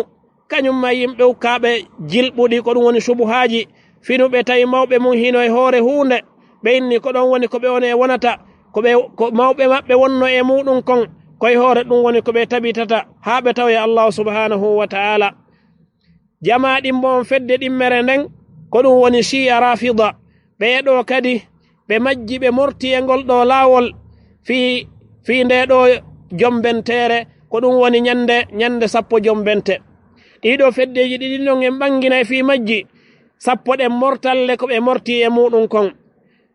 kañum ma yimɓe ukkaaɓe jilɓuɗi, ko ɗum woni subuhaaji, finuɓe tawi mawɓe mum hino e hoore huunde, ɓe inni ko ɗon woni ko ɓe one wonata, ko ɓe, ko mawɓe maɓɓe wonno e muɗum kon, koye hoore ɗum woni ko ɓe tabitata haa ɓe tawoya Allahu subhanahu wa ta'ala. Jama ɗimmo on fedde ɗimmere nden, ko ɗum woni Shi'a Rafida. Ɓee ɗo kadi, ɓe majji, ɓe morti e ngol ɗo laawol fii, fii nde ɗo jombenteere, ko ɗum woni ñande, ñande sappo jombente. Ɗiɗo feddeeji ɗiɗi non en ɓanginay fii majji, sappo ɗen mortalle ko ɓe morti e muɗum kon.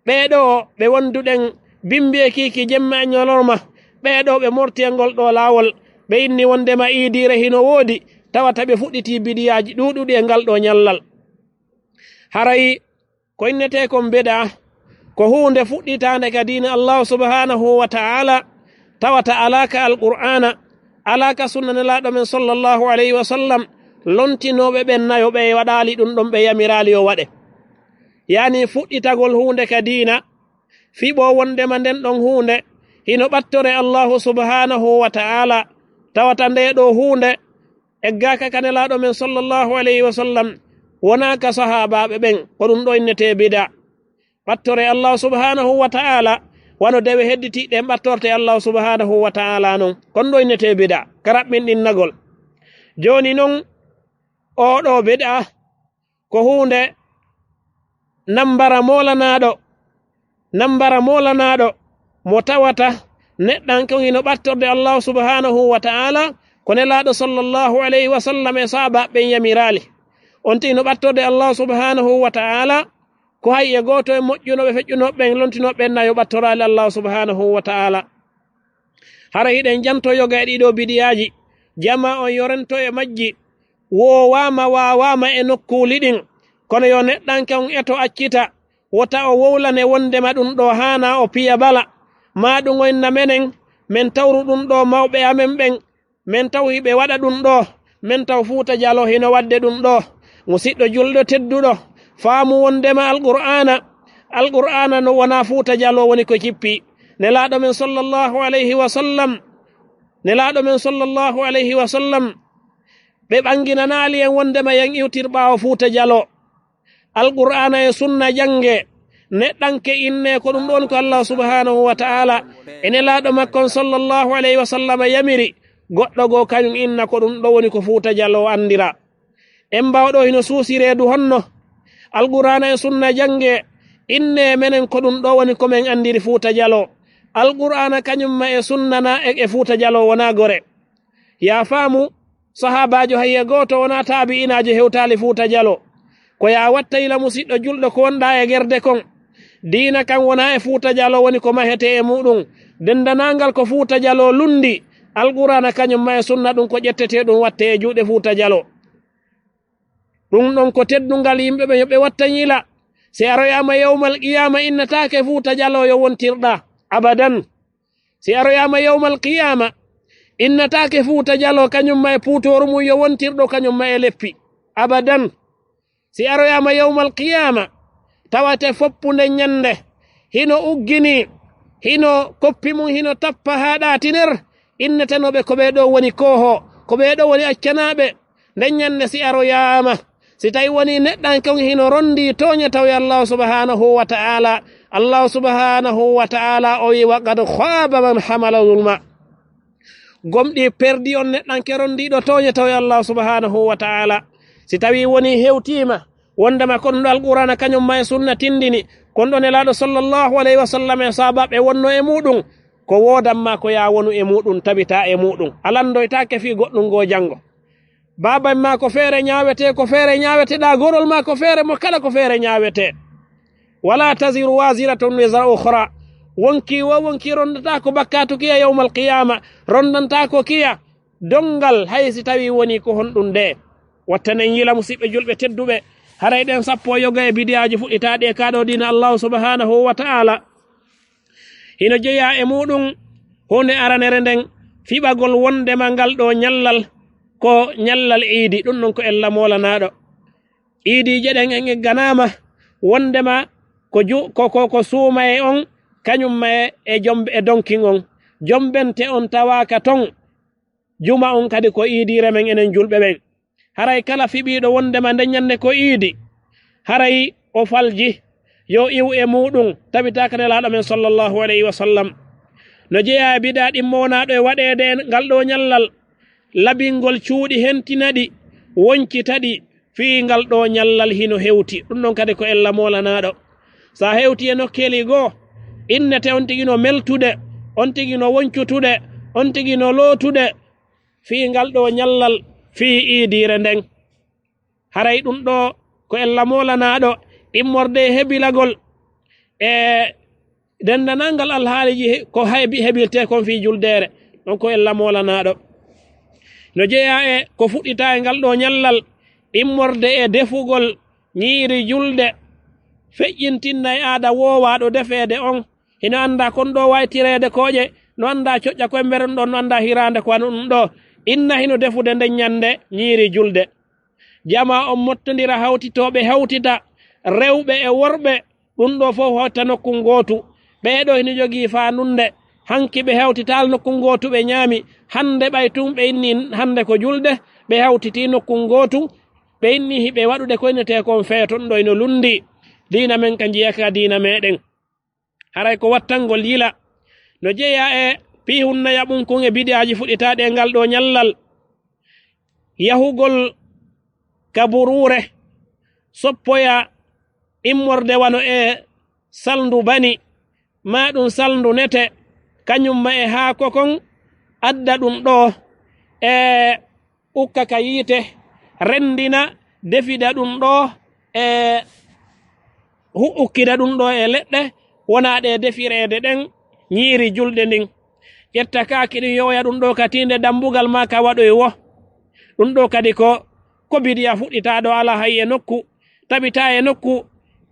Ɓee ɗo ɓe wonduɗen bimbi e kiiki jemma e ñolorma, ɓee ɗo ɓe morti e ngol ɗo laawol, ɓe inni wondema iidiire hino woodi, tawata ɓe fuɗɗiti bidiyaaji ɗuuɗuɗi e ngal ɗo ñallal. Haray ko innetee kon bida, ko huunde fuɗɗitaande ka diina Allahu subhanahu wa ta'ala, tawata alaa ka Alqur'aana, alaa ka sunna Nelaaɗo men sallallahu alayhi wa sallam, lontinooɓe ɓen nayo ɓe waɗaali ɗum ɗon, ɓe yamiraali yo waɗe. Yani fuɗɗitagol huunde ka diina, fiɓo wondema nden ɗon huunde hino ɓattore Allahu subhanahu wa ta'ala, tawata nde ɗo huunde eggaaka ka Nelaaɗo men sallallahu alayhi wa sallam, wonaa ka sahaabaaɓe ɓen, ko ɗum ɗo innetee bida. Ɓattore Allahu subhanahu wa ta'ala, wano dewe hedditiiɗe en ɓattorte Allahu subhanahu wa ta'ala non, kon ɗo innetee bida, ka raɓɓinɗinnagol. Jooni non, oo ɗo bida, ko huunde nambara moolanaaɗo, nambara moolanaaɗo mo tawata neɗɗanke on hino ɓattorde Allahu subhanahu wa ta'ala, ko Nelaaɗo sallallahu alayhi wa sallam e sahaabaaɓe ɓen yamiraali. On tigi no ɓattorde Allahu subhanahu wa ta'ala, ko hay e gooto e moƴƴunooɓe feƴƴunooɓe ɓen, lontinooɓe ɓen nayo ɓattoraali Allahu subhanahu wa ta'ala. Hara hiɗen janto yoga e ɗiɗo bidiyaaji, jama on yo rento e majji, woowaama, waawaama e nokkuuli ɗin. Kono yo neɗɗanke on eto accita, wota o wowlane wondema ɗum ɗo haana o piya bala. Maa ɗum oynna menen, men tawru ɗum ɗo mawɓe amen ɓen, men taw hiɓe waɗa ɗum ɗo, men taw Fuuta Jaloo hino waɗde ɗum ɗo. Musiɗɗo julɗo tedduɗo, faamu wondema Alqur'aana, Alqur'aana no wona Fuuta Jaloo woni ko jippi. Nelaaɗo men sallallahu alayhi wa sallam, Nelaaɗo men sallallahu alayhi wa sallam, Ɓe ɓanginanaali en wondema yen iwtir ɓaawo Fuuta Jaloo. Alqur'aana e sunna jannge, neɗɗanke inne ko ɗum ɗon ko Allah subhanahu wa ta'ala e nelaaɗo makko on sallallahu alayhi wa sallam yamiri, goɗɗo goo kañum inna ko ɗum ɗo woni ko Fuuta Jaloo anndira. En mbawɗo hino suusi reedu honno? Alqur'aana e sunna jannge, inne menen ko ɗum ɗo woni ko men anndiri Fuuta Jaloo. Alqur'aana kañum ma e sunna na e, e Fuuta Jaloo wonaa gore. Yaa faamu, sahaabaajo hay e gooto wonaa taabi'inaajo hewtaali Fuuta Jaloo. Ko yaa watta yila musiɗɗo julɗo ko wonɗaa e gerde kon. Diina kan wonaa e Fuuta Jaloo woni ko mahetee e muuɗum. Denndanangal ko Fuuta Jaloo lunndi, Alqur'aana kañum ma e sunna ɗum ko ƴettetee ɗum wattee e juuɗe Fuuta Jaloo. Ɗum ɗon ko teddungal yimɓe ɓe yo ɓe wattan yila. Si aroyaama yawmal qiyaama innataake Fuuta Jaloo yo wontirɗaa. Abadan. Si aroyaama yawmal qiyaama, innataake Fuuta Jaloo kañum ma e puutooru mum yo wontirɗo kañum ma e leppi. Abadan. Si aroyaama yawmal qiyaama, tawate foppu nde ñannde, hino ugginii, hino koppi mum hino tappa haa ɗaatiner, innetenooɓe ko ɓee ɗoo woni koohoo, ko ɓee ɗoo woni accanaaɓe. Nde ñannde si aroyaama, si tawi woni neɗɗanke on hino ronndii tooñe tawi Allahu subhanahu wa ta'ala, Allahu subhanahu wa ta'ala o wi, "Wa qad khaaba man hamala zulma." Gomɗii perdi on neɗɗanke ronndiiɗo tooñe tawi Allahu subhanahu wa ta'ala. Si tawi woni hewtiima, wondema kon ɗo Alqur'aana kañum ma e sunna tinndini, kon ɗo Nelaaɗo sallallahu alayhi wa sallam e sahaabaaɓe wonno e muuɗum, ko woodan ma ko yaa wonu e muuɗum, tabitaa e muuɗum. A lanndoytaake fii goɗɗum goo janngo. Baaba ma ko feere ñaawetee, ko feere ñaaweteɗaa, gorol ma ko feere mo kala ko feere ñaawetee. Wala taziru waziratun wizra ukhra. Wonkii woo wonkii ronndataa ko bakkaatu kiya yawmal qiyaama, ronndantaa ko kiya donngal hay si tawii wonii ko honɗum ndee. Wattanen yila musiɓɓe julɓe tedduɓe, haray ɗen sappo yoga e bidiyaaji fuɗɗitaaɗi e kaa ɗoo diina Allahu subhanahu wa ta'ala. Hino jeyaa e muuɗum huunde aranere nden, fiɓagol wondema ngal ɗoo ñallal ko ñallal iidi, ɗum ɗon ko ella moolanaaɗo. Iidiije ɗen en egganaama wondema ko ju-, ko, ko, ko suumaye on, kañum ma e, e jom-, e donkin on. Jombente on tawaaka ton. Juma on kadi ko iidiire men enen julɓe ɓen. Haray kala fiɓiiɗo wondema nde ñannde ko iidi, haray o falji, yo iw e muuɗum, tabitaaka Nelaaɗo men sallallahu alayhi wa sallam. No jeyaa e bidaa ɗimmo wonaaɗo e waɗeede e ngal ɗoo ñallal, labingol cuuɗi hentina ɗi, woncita ɗi, fii ngal ɗoo ñallal hino hewti. Ɗum ɗon kadi ko ella moolanaaɗo. So a hewti e nokkeeli goo, innete on tigi no meltude, on tigi no woncutude, on tigi no lootude, fii ngal ɗoo ñallal, fii iidiire nden. Haray ɗum ɗoo ko ella moolanaaɗo immorde e hebilagol e denndanangal alhaaliiji he-, ko hebi-, hebiltee kon fii juldeere, ɗon ko ella moolanaaɗo. No jeyaa e ko fuɗɗitaa e ngal ɗoo ñallal immorde e defugol ñiiri julde, feƴƴintinna e aada woowaaɗo defeede on, hino anndaa kon ɗoo waytireede kooƴe, no anndaa coƴƴa ko e mberen ɗon, no anndaa hiraande ko wano ɗum ɗoo. Inna hino defude nden ñannde ñiiri julde. Jamaa on mottondira, hawtitooɓe hawtita, rewɓe e worɓe, ɗum ɗoo fof hawta nokku ngootu. Ɓee ɗoo hino jogii faandunde, hanki ɓe hawtitaali nokku ngootu, ɓe ñaami. Hannde ɓay tun ɓe inni hannde ko julde, ɓe hawtitii nokku ngootu, ɓe inni hiɓe waɗude ko innetee kon feeto, ɗum ɗoo hino lunndii diina men ka njiya ka diina meɗen. Haray ko wattangol yila. No jeyaa e piihunna yaɓunkun e bidiyaaji fuɗɗitaaɗi e ngal ɗoo ñallal. Yahugol ka buruure, soppoya immorde wano e salndu bani, maa ɗum salndu nete, kañum ma e haako kon, adda ɗum ɗoo e ukka ka yiite, renndina, defida ɗum ɗoo e hu-, ukkida ɗum ɗoo e leɗɗe wonaaɗe e defireede ɗen ñiiri julde ndin. Ƴetta kaaki ɗin, yowoya ɗum ɗoo ka tiinde dambugal maa ka waɗoy wo. Ɗum ɗoo kadi ko, ko bidiya fuɗɗitaaɗo alaa hay e nokku, tabitaa e nokku,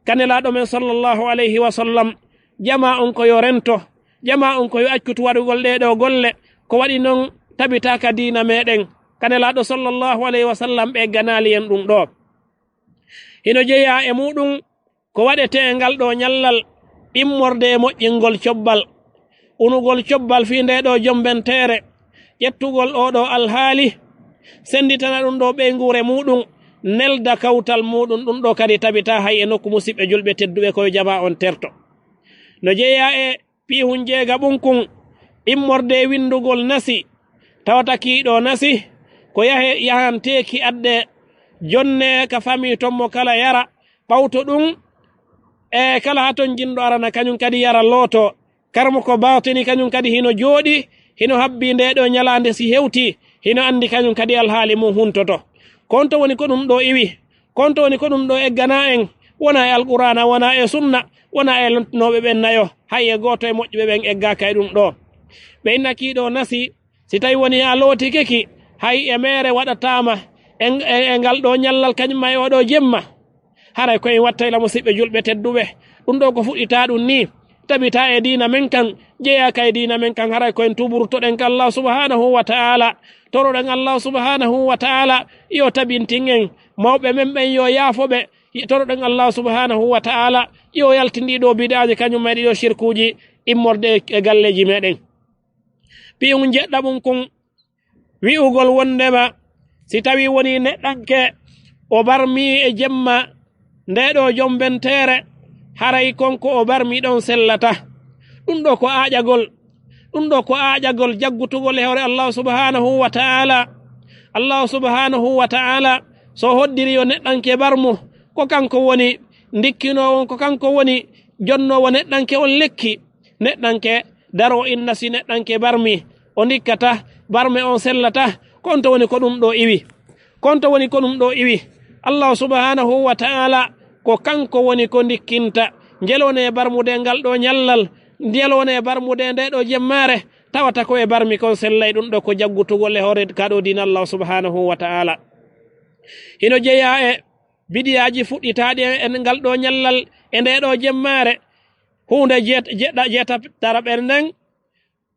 ka Nelaaɗo men sallallahu alayhi wa sallam. Jamaa on ko yo rento, jamaa on ko yo accutu waɗugol ɗee ɗoo golle, ko waɗi non tabitaa ka diina meɗen. Ka Nelaaɗo sallallahu alayhi wa sallam ɓe ganaali en ɗum ɗoo. Hino jeyaa e muuɗum ko waɗetee e ngal ɗoo ñallal, immorde e moƴƴingol cobbal, unugol cobbal fii ndee ɗoo jombenteere, ƴettugol oo ɗoo alhaali, Sennditana ɗum ɗo ɓeynguure muuɗum, nelda kawtal muuɗum. Ɗum ɗo kadi tabitaa hay e nokku, musiɓɓe julɓe tedduɓe, ko yo jamaa on terto. No jeyaa e piihun jeegaɓun kun, immorde e winndugol nasi, tawata kii ɗo nasi ko yahe, yahanteeki adde, jonne ka famii ton, mo kala yara. Ɓawto ɗum, e kala haa ton jinɗo arana, kañum kadi yara, looto. Karamoko baatini kañum kadi hino jooɗi, hino habbii ndee ɗoo ñalaande, si hewtii, hino anndi kañum kadi alhaali mum huntoto. Ko honto woni ko ɗum ɗoo iwi? Ko honto woni ko ɗum ɗoo egganaa en? Wonaa e Alqur'aana, wonaa e Sunna, wonaa e lontinooɓe ɓen nayo. Hay e gooto e moƴƴuɓe ɓen eggaaka e ɗum ɗoo. Ɓe inna kii ɗoo nasi, si tawi woni a lootike ki, hay e meere waɗataama e, e, e ngal ɗoo ñallal kañum ma e oo ɗoo jemma. Haray ko en wattay la, musiɓɓe julɓe tedduɓe. Ɗum ɗoo ko fuɗɗitaa ɗum nii, tabitaa e diina men kan, jeyaaka e diina men kan. Haray ko en tuuburtoɗen ka Allah subhanahu wa ta'ala, toroɗen Allah subhanahu wa ta'ala yo tabintin en. Mawɓe men ɓen yo yaafo ɓe. Toroɗen Allah subhanahu wa ta'ala yo yaltin ɗii ɗoo bid'aaji kañum ma e ɗii ɗoo shirkuuji immorde e, e galleeji meɗen. Piihun jeɗɗaɓun kun, wi'ugol wonndema si tawii wonii neɗɗanke o barmii e jemma ndee ɗoo jombenteere, haray kon ko o barmi ɗon sellata. Ɗum ɗoo ko aaƴagol, ɗum ɗoo ko aaƴagol, jaggutugol e hoore Allahu subhanahu wa ta'ala. Allahu subhanahu wa ta'ala, so hoddiri yo neɗɗanke barmu, ko kanko woni ndikkinoowo on, ko kanko woni jonnoowo neɗɗanke on lekki. Neɗɗanke daroo inna si neɗɗanke barmi, o ndikkata, barme on sellata. Ko honto woni ko ɗum ɗoo iwi? Ko honto woni ko ɗum ɗoo iwi? Allahu subhanahu wa ta'ala, ko kanko woni ko ndikkinta. Njelone barmude ngal ɗoo ñallal, njelone barmude ndee ɗoo jemmaare, tawata ko e barmi kon sellay. Ɗum ɗoo ko jaggutugol e hoore ka ɗoo diina Allahu subhanahu wa ta'ala. Hino jeyaa e bidiyaaji fuɗɗitaaɗi e, e ngal ɗoo ñallal, e ndee ɗoo jemmaare. Huunde jeet-, jeeɗa-, jeetataɓere nden,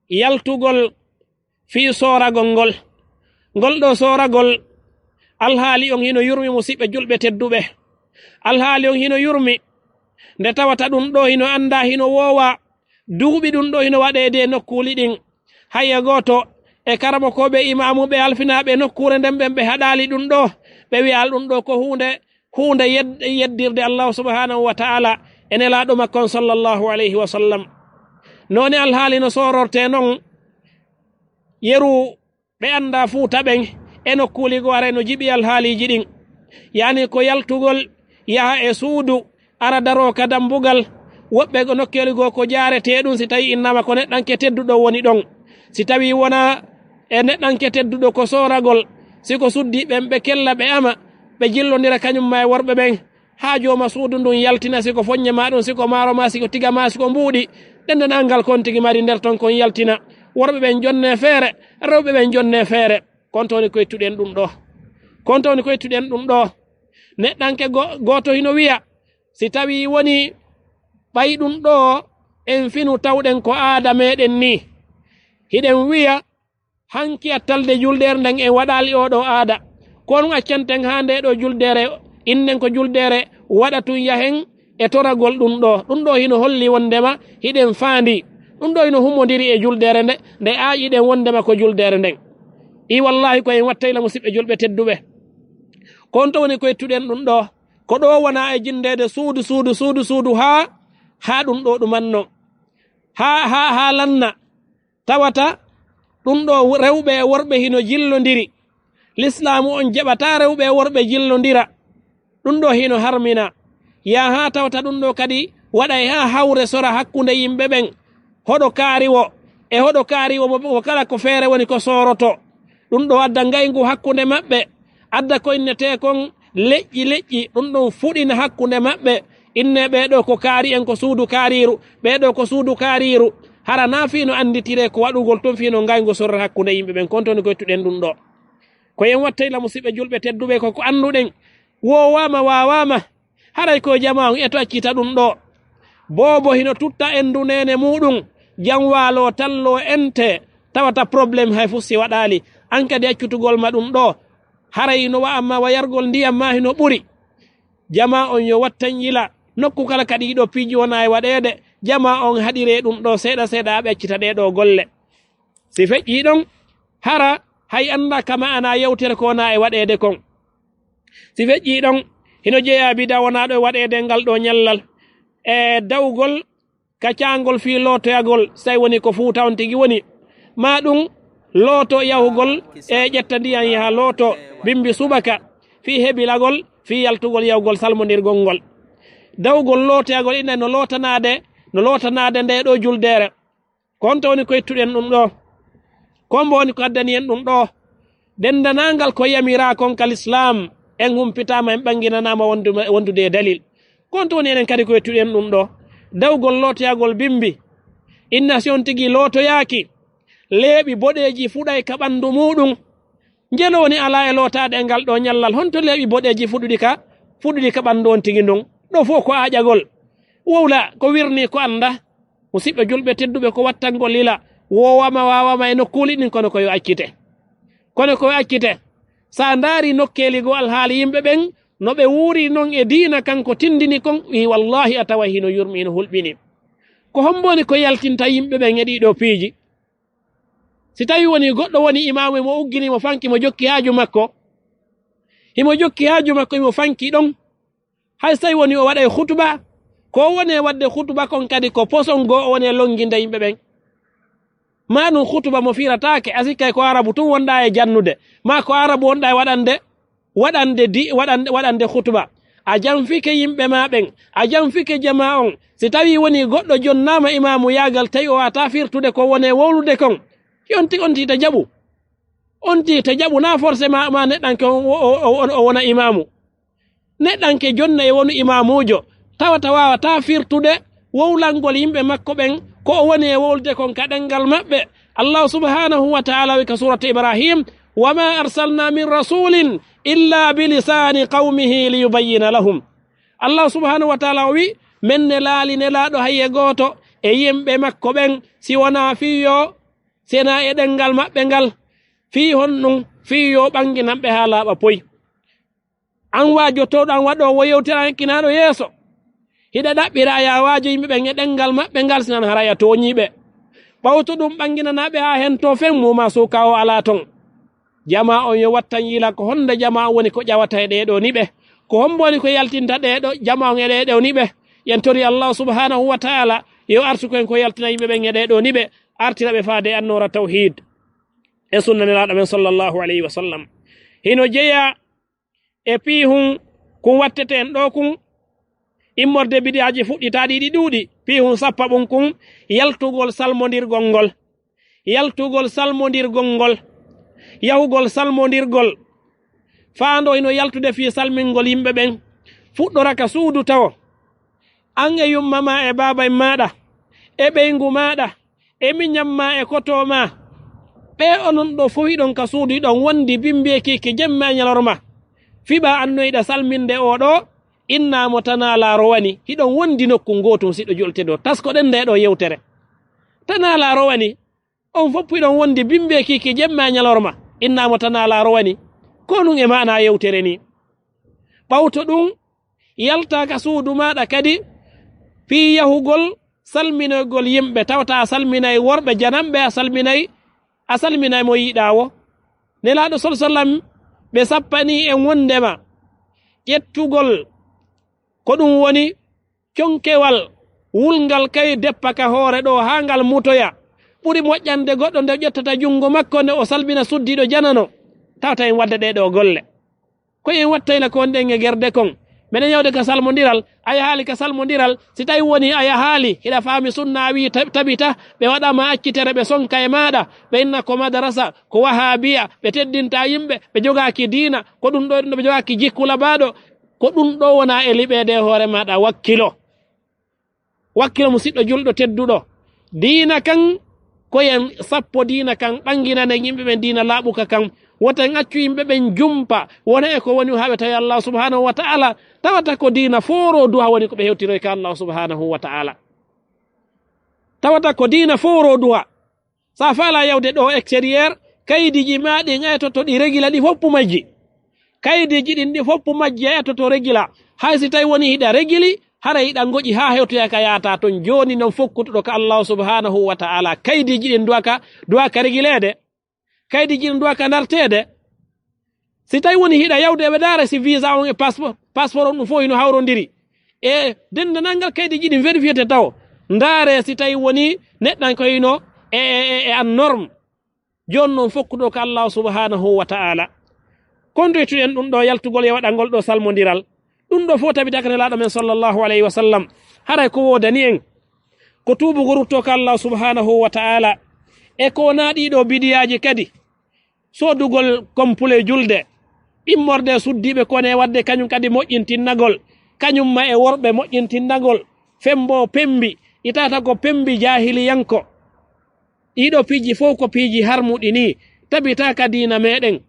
yaltugol fii sooragol ngol. Ngol ɗoo sooragol, alhaali on hino yurmi, musiɓɓe julɓe tedduɓe. Alhaali on hino yurmi, nde tawata ɗum ɗoo hino anndaa, hino woowaa. Duuɓi ɗum ɗoo hino waɗeede e nokkuuli ɗin. Hay e gooto e karamokooɓe, imaamuɓe, alfinaaɓe nokkuure nden ɓen, ɓe haɗaali ɗum ɗoo. Ɓe wi'aa ɗum ɗoo ko huunde, huunde yed-, yeddirde Allahu subhanahu wa ta'ala e Nelaaɗo makko on sallallahu alayhi wa sallam. Noone alhaali no soorortee non, yeru ɓe anndaa Fuuta ɓen e nokkuuli goo, haray no jiɓi alhaaliiji ɗin. Yaani ko yaltugol, yaha e suudu, ara daroo ka dambugal. Woɓɓe ko nokkeeli goo ko jaaretee ɗum, si tawii innaama ko neɗɗanke tedduɗo woni ɗon. Si tawii wonaa e neɗɗanke tedduɗo, ko sooragol. Si ko suddi ɓen, ɓe kella, ɓe ama, ɓe jillondira kañum ma e worɓe ɓen. Haa jooma suudu ndun yaltina, si ko foññe maa ɗun, si ko maaro maa, si ko tiga maa, si ko mbuuɗi, denndangal kon tigi mari nder ton kon yaltina. Worɓe ɓen jonnee feere, rewɓe ɓen jonnee feere. Ko honto woni ko ittuɗen ɗum ɗoo? Ko honto woni ko ittuɗen ɗum ɗoo? Neɗɗanke go-, gooto hino wi'a, si tawii wonii ɓay ɗum ɗoo en finu tawɗen ko aada meɗen nii, hiɗen wi'a, hanki attalde juldeere nden en waɗaali oo ɗoo aada. Ko honɗum accanten haa ndee ɗoo juldeere, innden ko juldeere, waɗa tun yahen e toragol ɗum ɗoo? Ɗum ɗoo hino holli wonndema hiɗen faandii. Ɗum ɗoo hino humondiri e juldeere nde, nde aaƴiɗen wonndema ko juldeere nden. I wallaahi ko en wattay la, musiɓɓe julɓe tedduɓe. Ko honto woni ko ittuɗen ɗum ɗoo? Ko ɗoo wonaa e jinndeede suudu, suudu, suudu, suudu, haa, haa ɗum ɗoo ɗumanno. Haa, haa, haa lanna. Tawata ɗum ɗoo rewɓe e worɓe hino jillondiri. Lislaamu on jaɓataa rewɓe e worɓe jillondira. Ɗum ɗoo hino harmina. Yaa haa tawata ɗum ɗoo kadi waɗay haa hawre sora hakkunde yimɓe ɓen. Hoɗo kaari wo, e hoɗo kaari wo, mo, mo kala ko feere woni ko sooroto. Ɗum ɗoo adda ngayngu hakkunde maɓɓe. Adda ko innetee kon leƴƴi leƴƴi, ɗum ɗon fuɗina hakkunde maɓɓe. Innee ɓee ɗoo ko kaari en, ko suudu kaariiru, ɓee ɗoo ko suudu kaariiru. Hara naa fii no annditiree ko waɗugol tun fii no ngayngu sorra hakkunde yimɓe ɓen, ko honto woni ko ittuɗen ɗum ɗoo? Ko en wattay la, musiɓɓe julɓe tedduɓe, ko ko annduɗen woowaama, waawaama. Haray ko jamaa on e to accita ɗum ɗoo. Boobo hino tutta enndu neene muuɗum, jam waaloo talloo entee, tawata problème hay fuu si waɗaali. An kadi accutugol ma ɗum ɗoo, haray no wa amma wa yargol ndiyam maa hino ɓuri. Jamaa on yo wattan yila, nokku kala ka ɗii ɗoo piiji wona e waɗeede, jamaa on haɗiree ɗum ɗoo seeɗa seeɗa, haa ɓe accita ɗee ɗoo golle. Si feƴƴii ɗon, hara hay annda ka ma'ana yewtere ko wona e waɗeede kon. Si feƴƴii ɗon, hino jeyaa bida wonaaɗo e waɗeede ngal ɗoo ñallal. E dawgol ka caangol fii lootoyagol, si tawi woni ko Fuuta on tigi woni, maa ɗum looto yahugol e ƴetta ndiyan yaha looto bimbi subaka, fii hebilagol, fii yaltugol yahugol salmondirgol ngol. Dawgol lootoyagol ina no lootanaade, no lootanaade ndee ɗoo juldeere. Ko honto woni ko ittuɗen ɗum ɗoo? Ko hombo woni ko addani en ɗum ɗoo? Denndaangal ko yamiraa kon ka lislaam, en humpitaama, en ɓannginanaama wondu-, wondude e dalil. Ko honto woni enen kadi ko ittuɗen ɗum ɗoo? Dawgol lootoyagol bimbi. Inna si on tigi lootoyaaki, leeɓi boɗeeji fuɗay ka ɓanndu muuɗum. Njelo woni alaa e lootaade e ngal ɗoo ñallal, honto leeɓi boɗeeji fuɗuɗi ka, fuɗuɗi ka ɓanndu on tigi ndun? Ɗoo fof ko aaƴagol. Wowla ko wirnii ko annda. Musidɓe julɓe tedduɓe, ko wattangol lila, woowama, waawama e nokkuuli ɗin, kono ko yo accite. Kono ko yo accite. Sa ndaari nokkeeli goo alhaali yimɓe ɓen, no ɓe wuuri non e diina kan ko tindini kon, wi wallahi a tawa hino yurmi, hino hulɓini. Ko hombo woni ko yaltinta yimɓe ɓen e ɗii ɗoo piiji? Si tawi woni goɗɗo woni imaamu, imo uggini, imo fanki, imo jokki haaju makko, imo jokki haaju makko, imo fanki ɗon, hay so tawi woni o waɗay hutuba, ko woni e waɗde hutuba kon kadi ko poson goo o woni e longinde yimɓe ɓen. Maa ɗum hutuba mo firataake, a sikkay ko Arabu tun wonɗaa e jannude, maa ko Arabu wonɗaa e waɗande, waɗande di-, waɗande, waɗande hutuba. A janfike yimɓe maa ɓen, a janfike jamaa on. Si tawii woni goɗɗo jonnaama imaamu yaagal, tawi o waawataa firtude ko woni e wowlude kon, on ti-, on tiita jaɓu. On tiita jaɓu, naa forcément ma neɗɗanke on o, o, o, o wona imaamu. Neɗɗanke jonna e wonu imaamuujo, tawata waawataa firtude wowlangol yimɓe makko ɓen, ko o woni e wowlude kon ka ɗenngal maɓɓe. Allahu subhanahu wa ta'ala wi ka suuratu Ibrahim, "Wa ma arsalna min rasulin illa bi lisani qawmihi liyubayyina lahum." Allahu subhanahu wa ta'ala o wi, "Men nelaali nelaaɗo hay e gooto e yimɓe makko ɓen, si wonaa fii yo, si wonaa e ɗenngal maɓɓe ngal." Fii honɗum? Fii yo ɓannginan ɓe haa laaɓa poy. An waajotooɗo, an waɗoowo yewtere, an ekkinaaɗo yeeso, hiɗa ɗaɓɓira a yaa waajo yimɓe ɓen e ɗenngal maɓɓe ngal, sinan haray a tooñii ɓe. Ɓawto ɗum ɓannginanaa ɓe haa hentoo fen, muuma suuka o alaa ton. Jamaa on yo wattan yila, ko honde jamaa on woni ko ƴawata e ɗee ɗoo niɓe? Ko hombo woni ko yaltinta ɗee ɗoo jamaa on e ɗee ɗoo niɓe? Yen tori Allahu subhanahu wa ta'ala yo arsuku en ko yaltina yimɓe ɓen e ɗee ɗoo niɓe, artira ɓe faade annoora tawhiid e sunna Nelaaɗo men sallallahu alayhi wa sallam. Hino jeyaa e piihun kun watteten ɗoo kun, immorde bid'aaji fuɗɗitaaɗi ɗi ɗuuɗi, piihun sappaɓun kun, yaltugol salmondirgol ngol. Yaltugol salmondirgol ngol. Yahugol salmondirgol. Faando hino yaltude fii salmingol yimɓe ɓen. Fuɗɗora ka suudu tawo. An e yumma maa e baaba en maaɗa, e ɓeyngu maaɗa, e miñan maa e koto maa. Ɓee onon ɗoo fow hiɗon ka suudu, hiɗon wondi bimbi e kiiki jemma e ñalorma. Fiɓaa annoyɗa salminde oo ɗoo, inna mo tanaa laa rowani. Hiɗon wondi nokku ngootu, siɗɗo julɓe tedduɓe. Taskoɗen ndee ɗoo yewtere. Tanaa laa rowani. On fow hiɗon wondi bimbi e kiiki jemma e ñalorma. Inna mo tanaa laa rowani. Ko ɗum e maanaa yewtere nii. Ɓawto ɗum, yaltaa ka suudu maaɗa kadi, fii yahugol salminoygol yimɓe, tawata a salminay worɓe jananɓe, a salminay, a salminay mo yiɗaa woo. Nelaaɗo sal sallam, ɓe sappanii en wondema ƴettugol ko ɗum woni conkewal wulngal kay deppa ka hoore ɗoo haa ngal mutoya. Ɓuri moƴƴande goɗɗo nde ƴettata junngo makko nde o salmina suddiiɗo janano. Tawata en wadda ɗee ɗoo golle. Ko en wattayla ko wonɗen e gerde kon. Meɗen yawde ka salmondiral, a yahaali ka salmondiral, si tawi woni a yahaali, hiɗa faami sunna a wii tab-, tabita, ɓe waɗa ma accitere, ɓe sonka e maaɗa, ɓe inna ko madarasa, ko wahaabiya, ɓe teddinta yimɓe, ɓe jogaaki diina, ko ɗum ɗoo, ɗum ɗoo, ɓe jogaaki jikku labaaɗo, ko ɗum ɗoo wona e liɓeede e hoore maaɗa, wakkilo. Wakkilo musiɗɗo julɗo tedduɗo. Diina kan, ko en sappo diina kan, ɓanginane yimɓe ɓen diina laaɓuka kan. Wota en accu yimɓe ɓen jumpa, wona e ko woni haa ɓe tawi Allah subhanahu wa ta'ala. Tawata ko diina fooro duha woni ko ɓe hewtiroy ka Allah subhanahu wa ta'ala. Tawata ko diina fooro duha. Sa faala yawde ɗo extérieur, kaydiiji ma ɗin a etoto ɗi régula ɗi foppu majji. Kaydiiji ɗin ɗi foppu majji a etoto régula. Hay si tawi woni hiɗa réguli, hara hiɗa ngoƴi haa hewtoya ka yaata ton. Jooni non fokkutuɗo ka Allahu subhanahu wa ta'ala. Kaydiiji ɗin duwaka, duwaka réguleede. Kaydi jin duwa ka ndarteede. Si tawi woni hiɗa yawde, ɓe ndaara si visa on e passeport, passeport on ɗum fof hino hawrondiri. E denndanangal kaydi jiɗi vérifiété taw. Ndaare si tawi woni neɗɗan ko hino e, e, e, e an norme. Jooni noon fokkuɗo ko Allahu subhanahu wa ta'ala. Kontoytuɗen ɗum ɗo yaltugol e waɗangol ɗo salmondiral. Ɗum ɗo fof tabitaka Nelaaɗo men sallallahu alayhi wa sallam. Haray ko woodani en. Ko tuubugo rutto ko Allahu subhanahu wa ta'ala. E ko wonaa ɗiɗo bidiyaaji kadi. Soodugol kompule julde. Immorde suddiiɓe kone wadde kañum kadi moƴƴintinnagol. Kañum ma e worɓe moƴƴintinnagol. Fembo pembi. Itata ko pembi jaahiliyanko. Ɗiɗo piiji fof ko piiji harmuɗi ni. Tabitaka diina meɗen.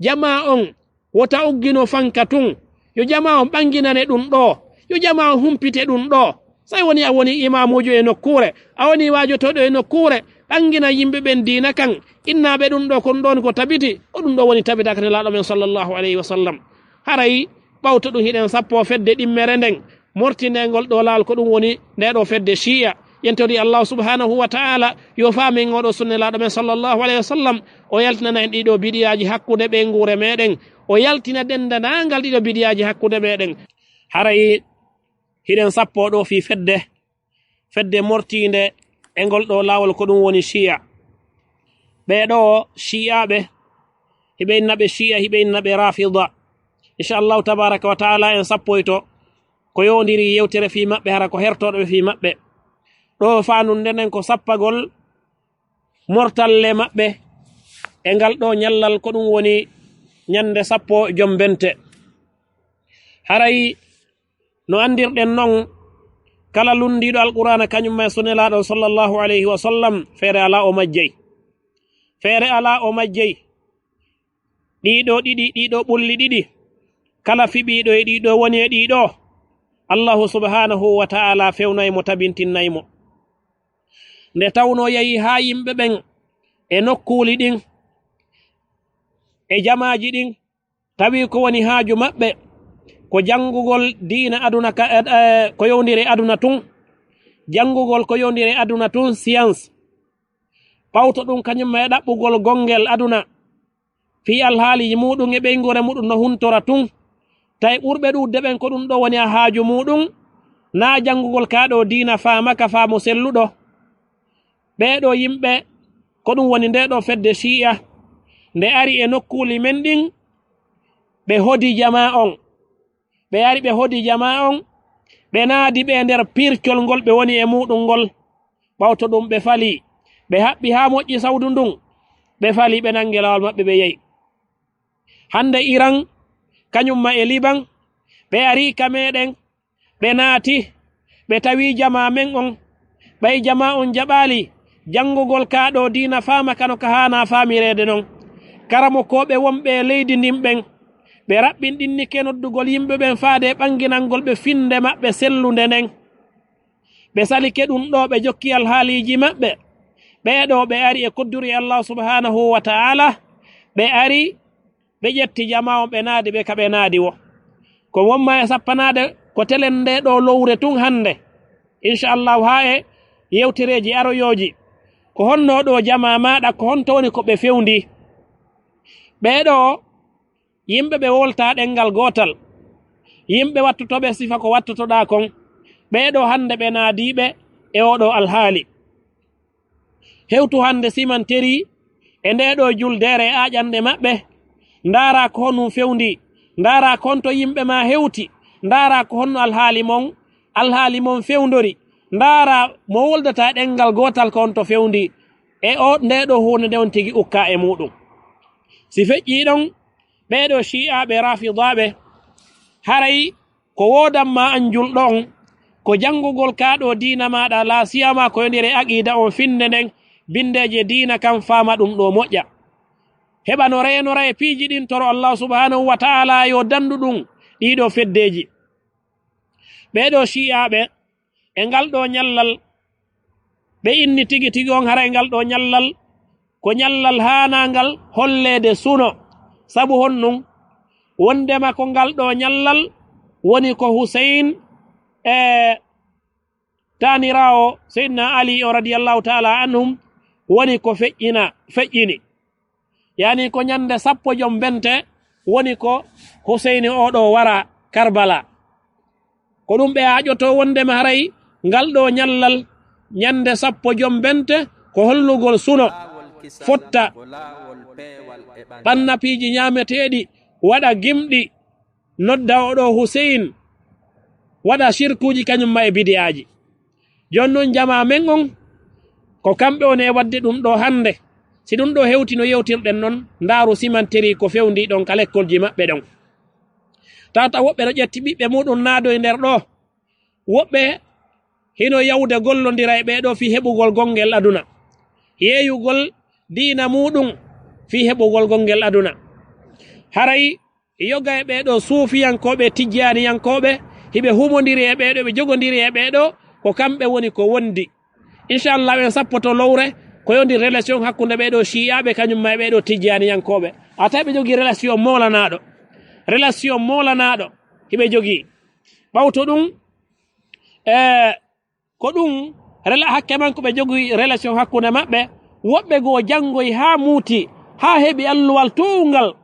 Jamaa on wota uggino fanka tun. Yo jamaa on ɓanginane ɗum ɗo. Yo jamaa on humpite ɗum ɗo. Sai woni a woni imamujo e nokkuure, a woni wajotoɗo e nokkuure, ɓangina yimɓe ɓen diina kan, innaaɓe ɗum ɗo kon ɗon ko tabiti, ko ɗum ɗo woni tabitaka Nelaaɗo men sallallahu alayhi wa sallam. Haray ɓawto ɗum hiɗen sappo fedde ɗimmere nden, mortindengol ɗo laawol ko ɗum woni nde ɗo fedde Shi'a. Yen tori Allah subhanahu wa ta'ala yo faamin oɗo sunne laaɗo men sallallahu alayhi wa sallam, o yaltinana en ɗiɗo bidiyaaji hakkunde ɓeynguure meɗen, o yaltina dendanangal ɗiɗo bidiyaaji hakkunde meɗen. Haray hiɗen sappo ɗo fii fedde, fedde mortiinde e ngol ɗo laawol ko ɗum woni Shi'a. Ɓee ɗo Shi'aaɓe, hiɓe inna ɓe Shi'a, hiɓe inna ɓe Rafida. Inchallahu tabaraka wa taala en sappoyto ko yowndiri yewtere fii maɓɓe, hara ko hertooɗo ɓe fii maɓɓe. Ɗo faanunde nden ko sappagol mortalle maɓɓe e ngal ɗo ñallal ko ɗum woni ñande sappo jombente. Haray no anndirɗen non, kala lunndiiɗo Alqur'aana kañum ma e sunnelaaɗo sallallahu alayhi wa sallam, feere alaa o majjay. Feere alaa o majjay. Ɗiɗo ɗiɗi, ɗiɗo ɓulli ɗiɗi, kala fiɓiiɗo e ɗiɗo woni e ɗiɗo, Allahu subhanahu wa ta'ala fewnay mo, tabintinnay mo. Nde tawno yahi haa yimɓe ɓen e nokkuuli ɗin, e jamaaji ɗin, tawi ko woni haaju maɓɓe ko janngugol diina aduna ka, eh, eh, ko yowndiri e aduna tun, janngugol ko yowndiri e aduna tun, science. Ɓawto ɗum kañum ma e ɗaɓɓugol gonngel aduna, fii alhaaliiji muuɗum e ɓeynguure muuɗum no huntora tun. Tawi ɓurɓe ɗuuɗde ɓen ko ɗum ɗo woni a haaju muuɗum, naa janngugol kaa ɗo diina faama ka faamu selluɗo. Ɓee ɗo yimɓe, ko ɗum woni ndee ɗo fedde Shi'a, nde ari e nokkuuli men ɗin, ɓe hodi jamaa on. Ɓe ari ɓe hodi jamaa on, ɓe naadi ɓe nder pircol ngol ɓe woni e muuɗum ngol. Ɓawto ɗum ɓe fali, ɓe haɓɓi haa moƴƴi sawdu ndun, ɓe fali, ɓe nangi laawol maɓɓe, ɓe yehi. Hannde Iran, kañum ma e Liban, ɓe ari ka meɗen, ɓe naati, ɓe tawi jamaa men on, ɓay jamaa on jaɓaali janngugol kaa ɗo diina faama kano ka haana faamireede non. Karamokooɓe wonɓe e leydi ndin ɓen, ɓe raɓɓinɗinnike noddugol yimɓe ɓen faade e ɓannginangol ɓe finnde maɓɓe sellunde nden. Ɓe salike ɗum ɗo, ɓe jokki alhaaliiji maɓɓe. Ɓee ɗo ɓe ari e kodduri Allah subhanahu wa ta'ala, ɓe ari, ɓe ƴetti jamaa on, ɓe naadi ɓe ka ɓe naadi wo. Ko wonma e sappanaade ko telen nde ɗo lowre tun hannde, inchallahu, haa e yewtereeji aroyooji. Ko honno ɗo jamaa maaɗa, ko honto woni ko ɓe fewndi? Ɓee ɗo yimɓe ɓe wolta ɗenngal gootal, yimɓe wattotooɓe sifa ko wattotoɗaa kon, ɓee ɗo hannde ɓe naadiiɓe e oo ɗo alhaali. Hewtu hannde simanteri e ndee ɗo juldeere e aaƴannde maɓɓe, ndaara ko honum fewndi, ndaara ko honto yimɓe maa hewti, ndaara ko honno alhaali mon, alhaali mon fewndori, ndaara mo woldata ɗenngal gootal ko honto fewndi, e o, ndee ɗo huunde nde on tigi ukka e muuɗum. Si feƴƴii ɗon, ɓee ɗo Shi'aaɓe Raafidaaɓe, haray ko woodan ma an julɗo on, ko janngugol kaa ɗo diina maaɗa, laa siyama ko yondiri e aqiida on finnde nden, binndeeje diina kan faama ɗum ɗo moƴƴa. Heɓa no reenora e piiji ɗin, toro Allah subhanahu wa ta'ala yo danndu ɗum ɗii ɗo feddeeji. Ɓee ɗo Shi'aaɓe, e ngal ɗo ñallal, ɓe inni tigi tigi on, haray ngal ɗo ñallal ko ñallal haanaangal holleede suno. Sabu honɗum? Wonndema ko ngal ɗo ñallal woni ko Huseyn e taaniraawo Seydina Ali o radiyallahu ta'ala anhum woni ko feƴƴina, feƴƴini. Yani ko ñande sappo jom bente woni ko Huseyni oɗo wara Karbala. Ko ɗum ɓe aaƴoto wondema haray ngal ɗo ñallal ñande sappo jom bente ko hollugol suno, fotta, ɓanna piiji ñaameteeɗi, waɗa gimɗi, nodda oɗo Huseyn, waɗa sirkuuji kañum ma e bidiyaaji. Jooni noon, jamaa men on, ko kamɓe woni e waɗde ɗum ɗo hannde. Si ɗum ɗo hewti no yewtirɗen noon, ndaaru simanteri ko fewndi ɗon ka lekkolji maɓɓe ɗon. Tawata woɓɓe no ƴetti ɓiɓɓe muɗum naado e nder ɗo. Woɓɓe hino yawde gollondira e ɓee ɗo fii heɓugol gonngel aduna. Yeeyugol diina muɗum fii heɓugol gonngel aduna. Haray yoga e ɓee ɗo suufiyankooɓe, tijjaaniyankooɓe, hiɓe humondiri e ɓee ɗo, ɓe jogondiri e ɓee ɗo, ko kamɓe woni ko wondi. Inchallah, en sappoto lowre, ko yondir relation hakkunde ɓee ɗo Shi'iyaaɓe, kañum ma e ɓee ɗo tijjaaniyankooɓe. A tawi ɓe jogii relation moolanaaɗo. Relation moolanaaɗo hiɓe jogii. Ɓawto ɗum, e, ko ɗum, rela-, hakke man ko ɓe jogii relation hakkunde maɓɓe. Woɓɓe goo janngoyi haa muuti, haa heɓi alluwal toowungal.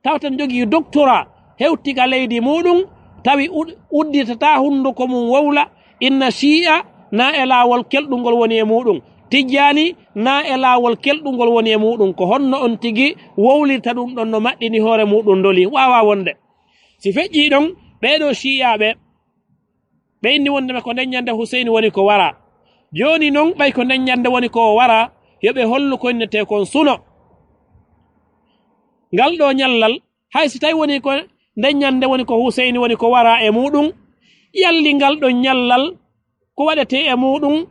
Tawten jogii doctorat, hewti ka leydi muɗum, tawi ud-, udditataa hunnduko mum wowla, inna Shi'a na e laawol kelɗungol woni e muɗum. Tijjaani na e laawol kelɗungol woni e muɗum. Ko honno on tigi wowlirta ɗum ɗon no maɗɗini hoore muɗum ndoli? Waawaa wonde. Si feƴƴii ɗon, ɓee ɗo Shi'iyaaɓe, ɓe inni wondema ko nden ñande Huseyni woni ko wara. Jooni non, ɓay ko nden ñande woni ko o wara, yo ɓe hollu ko innetee kon suno. Ngal ɗo ñallal, hay si tawi woni ko nden ñande woni ko Huseyni woni ko wara e muɗum, yalli ngal ɗo ñallal ko waɗetee e muɗum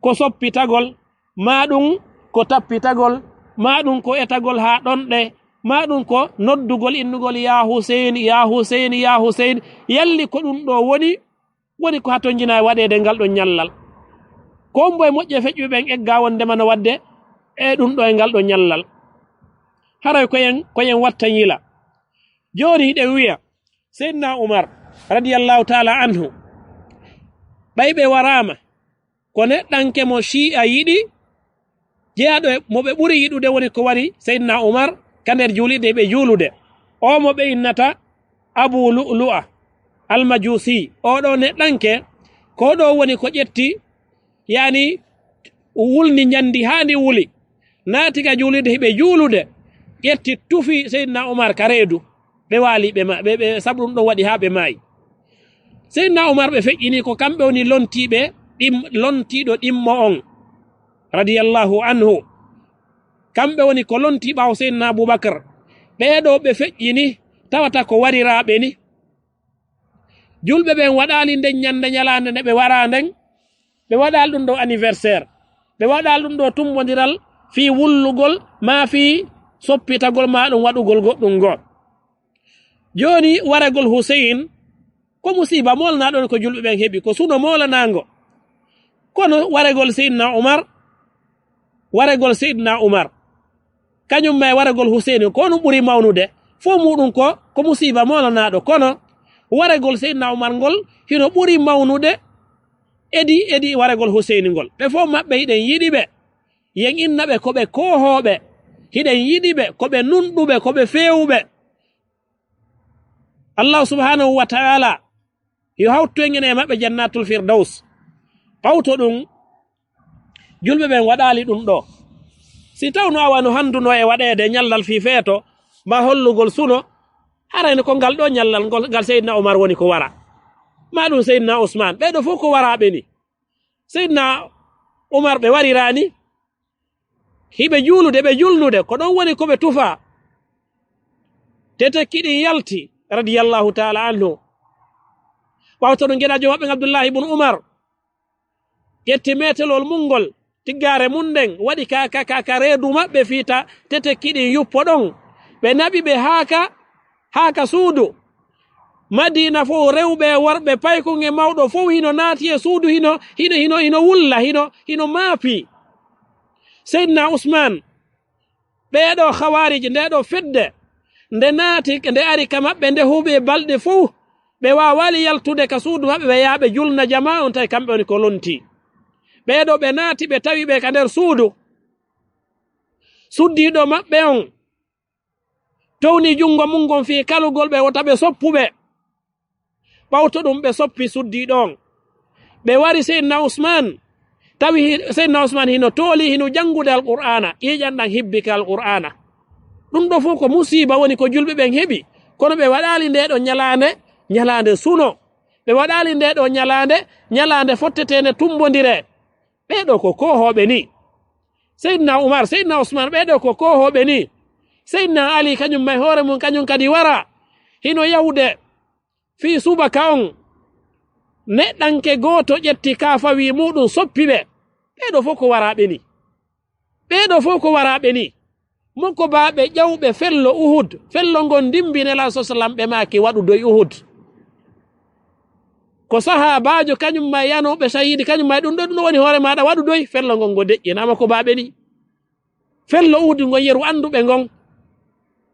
ko soppitagol, maa ɗum ko tappitagol, maa ɗum ko etagol haa ɗonɗe, maa ɗum ko noddugol, innugol, "Yaa Huseyni, yaa Huseyni, yaa Huseyni." Yalli ko ɗum ɗo woni, woni ko hatonjinaa e waɗeede ngal ɗo ñallal? Ko mbo e moƴƴe feƴƴuɓe ɓen egga wondema no waɗde e ɗum ɗo e ngal ɗo ñallal? Haray ko en, ko en watta yila. Jooni hiɗen wiya, Seydina Umar, radiyallahu taala anhu, ɓay ɓe waraama, ko neɗɗanke mo Shi'a yiɗi, jeyaaɗo e mo ɓe ɓuri yiɗude woni ko wari Seydina Umar ka nder juulirde ɓe juulude. O mo ɓe innata Abu Lu'lu'a Al-Majusi, oo ɗoo neɗɗanke, ko ɗoo woni ko ƴetti, yani, wulni njandi haa ndi wuli. Naati ka juulirde, hiɓe juulude, ƴetti tufi Seydina Umar ka reedu. Ɓe waali, ɓe ma-, ɓe, ɓe, sabu ɗum ɗon waɗi haa ɓe maayi. Seydina Umar ɓe feƴƴini ko kamɓe woni lontiiɓe ɗim-, lontiiɗo ɗimmo on, radiyallahu anhu. Kamɓe woni ko lontii ɓaawo Seydina Abubakar. Ɓee ɗoo ɓe feƴƴini tawata ko wariraaɓe ni. Julɓe ɓen waɗaali nden ñande ñalaande nde ɓe waraa nden, ɓe waɗaali ɗum ɗo anniversaire, ɓe waɗaali ɗum ɗo tummbondiral fii wullugol, maa fii soppitagol, maa ɗum waɗugol goɗɗum ngoo. Jooni, waragol Huseyin, ko musiiba moolnaaɗo on ko julɓe ɓen heɓi, ko suno moolanaango. Kono waragol Seydina Umar, waragol Seydina Umar, kañum ma e waragol Huseyni, ko honum ɓuri mawnude? Fof muɗum ko, ko musiiba moolanaaɗo. Kono waragol Seydina Umar ngol hino ɓuri mawnude edi, edi waragol Huseyni ngol. Ɓe fof maɓɓe hiɗen yiɗi ɓe. Yen inna ɓe ko ɓe koohooɓe. Hiɗen yiɗi ɓe, ko ɓe nunɗuɓe, ko ɓe feewuɓe. Allahu subhanahu wa ta'ala yo hawtu en e maɓɓe Jannatul Firdaws. Ɓawto ɗum, julɓe ɓen waɗaali ɗum ɗo. Si tawno awa no handuno e waɗeede ñallal fii feeto, maa hollugol suno, harayno ko ngal ɗo ñallal ngol, ngal Seydina Umar woni ko wara. Maa ɗum Seydina Usman, ɓee ɗoo fof ko waraaɓe ni. Seydina Umar ɓe wariraani, hiɓe juulude, ɓe julnude, ko ɗon woni ko ɓe tufaa. Tetekki ɗin yalti, radiyallahu ta'ala anhu. Ɓawto ɗum, geɗajo maɓɓe Abdullahi ibn Umar ƴetti metelol mum ngol, tiggaare mum nden, waɗi ka, ka, ka, ka reedu maɓɓe fii ta tetekki ɗin yuppo ɗon. Ɓe naɓi ɓe haa ka, haa ka suudu. Madiina fof, rewɓe e worɓe, paykun e mawɗo fof hino naati e suudu, hino, hino, hino, hino wulla, hino, hino maapi. Seydina Usman, ɓee ɗoo Khawarij, ndee ɗoo fedde, nde naati, nde ari ka maɓɓe, nde huuɓi e balɗe fof, ɓe waawaali yaltude ka suudu maɓɓe, ɓe yaha ɓe julna jamaa on, tawi kamɓe woni ko lontii. Ɓee ɗoo ɓe naati, ɓe tawi ɓe ka nder suudu. Suddiiɗo maɓɓe on, Towni junngo mum ngon fii kalugol ɓe, wota ɓe soppu ɓe. Ɓawto ɗum ɓe soppi suddiiɗo on. Ɓe wari Seydina Usmaan, tawi hi-, Seydina Usmaan hino tooli, hino janngude Alqur'aana, ƴiiƴan ɗan hibbi ka Alqur'aana. Ɗum ɗoo fof ko musiiba woni ko julɓe ɓen heɓi, kono ɓe waɗaali ndee ɗoo ñalaande, ñalaande suno. Ɓe waɗaali ndee ɗoo ñalaande, ñalaande fotteteende tumbondire. Ɓee ɗoo ko koohooɓe nii. Seydina Umar, Seydina Usmaan, ɓee ɗoo ko koohooɓe nii. Seydina Ali, kañum may hoore mum, kañum kadi wara. Hino yahude fii subaka on, neɗɗanke gooto ƴetti kaafawi muuɗum soppi ɓe. Ɓee ɗoo fof ko waraaɓe nii. Ɓee ɗoo fof ko waraaɓe nii. Mokobaaɓe ƴawɓe fello Uhud, fello ngon ndimbi Nelaaɗo sa sallam, ɓe maaki waɗudoy Uhud. Ko sahaabaajo kañum ma yanooɓe sahiidi, kañum ma ɗum ɗoo, ɗum ɗoo woni hoore maaɗa waɗudoy, fello ngon ngo deƴƴi, na mokobaaɓe nii. Fello Uhud ngo yeru annduɓe ngon.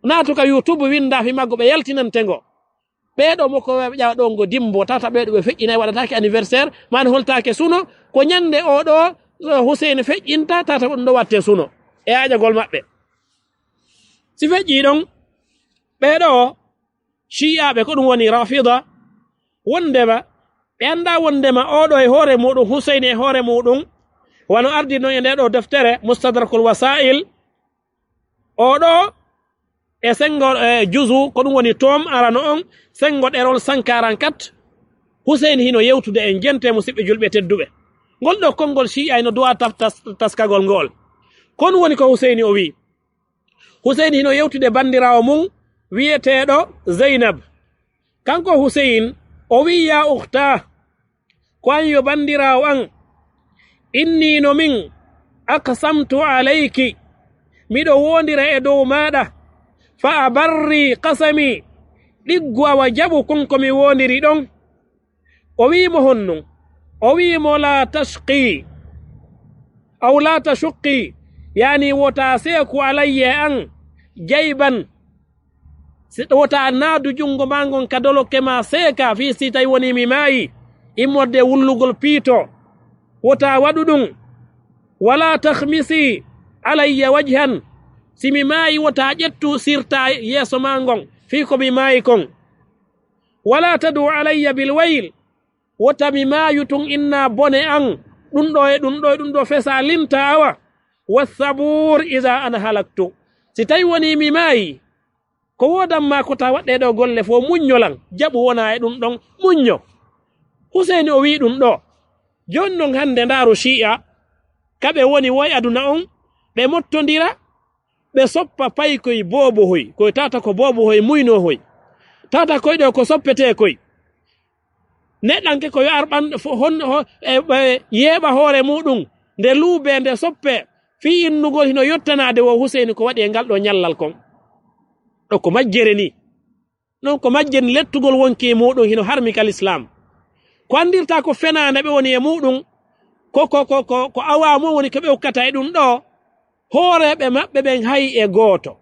Naatu ka YouTube winnda fii maggo ɓe yaltinante ngo. Ɓee ɗoo mokobaaɓe ƴawa ɗoo ngo dimbo, tata ɓee ɗoo ɓe feƴƴinay, waɗataake anniversaire, maa no holtaake suno, ko ñannde oo ɗoo, eh, Huseyni feƴƴinta, tata ko ɗum ɗoo watte suno. E aaƴagol maɓɓe. Si feƴƴii ɗon, ɓee ɗoo Shi'iyaaɓe ko ɗum woni Rafida, wonndema ɓe anndaa wonndema oo ɗoo e hoore muuɗum, Huseyni e hoore muuɗum, wano ardi non e ndee ɗoo deftere Mustadrakul Wasaa'il, oo ɗoo e senngo, e juzu, ko ɗum woni toom arano on, senngo ɗerol cent quarante-quatre, Huseyni hino yewtude en, jente musiɓɓe julɓe tedduɓe. Ngol ɗoo konngol Shi'a hino duwa tas-, tas-, taskagol ngol. Kon woni ko Huseyni o wi'i. Huseyni hino yewtude banndiraawo mum wi'eteeɗo Zeynab. Kanko Huseyn, o wi'i: "Ya ukhta, ko an yo banndiraawo an, inni no min aqsamtu alayki, miɗo woondira e dow maaɗa, fa abarri qasami, ɗiggu awa jaɓu kon ko mi woondiri ɗon." O wi'i mo honno? O wi'i mo: "La tashqi, aw la tashuqqi, yani wota seeku alayya e an, jayban." Si wota naadu junngo maa ngon ka dolokke maa seeka, fii si tawi woni mi maayi, immorde wullugol piito. Wota waɗu ɗum. "Wala takhmisi alayya wajhan." Si mi maayi, wota ƴettu sirta yeeso maa ngon, fii ko mi maayi kon. "Wala tadu alayya bil wayl." Wota mi maayu tun inna bone an, ɗum ɗoo e ɗum ɗoo e ɗum ɗoo fesa linta awa. "Wathabur iza ana halaktu." Si tawi woni mi maayi, ko woodan maa ko ta waɗɗe ɗoo golle fof, muññolan, jaɓu wona e ɗum ɗon, muñño. Huseyni o wi'i ɗum ɗoo. Jooni non hannde ndaaru Shi'a, ka ɓe woni wo e aduna on, ɓe mottondira, ɓe soppa paykoy boobohoy, koy tata ko boobohoy muynoohoy. Tata koy ɗoo ko soppetee koy. Neɗɗanke ko yo ar ɓan-, fo-, hon-, ho-, e, e, yeeɓa hoore muuɗum, nde luubee, nde soppee, fii innugol hino yottanaade wo Huseyni ko waɗi e ngal ɗoo ñallal kon. Ɗo ko majjere nii. Non ko majjere nii, lettugol wonki e muuɗum hino harmi ka lislaam. Ko anndirtaa ko fenaande ɓe woni e muuɗum, ko, ko, ko, ko, ko awaa mo woni ko ɓe ukkata e ɗum ɗoo. Hooreeɓe maɓɓe ɓen hay e gooto.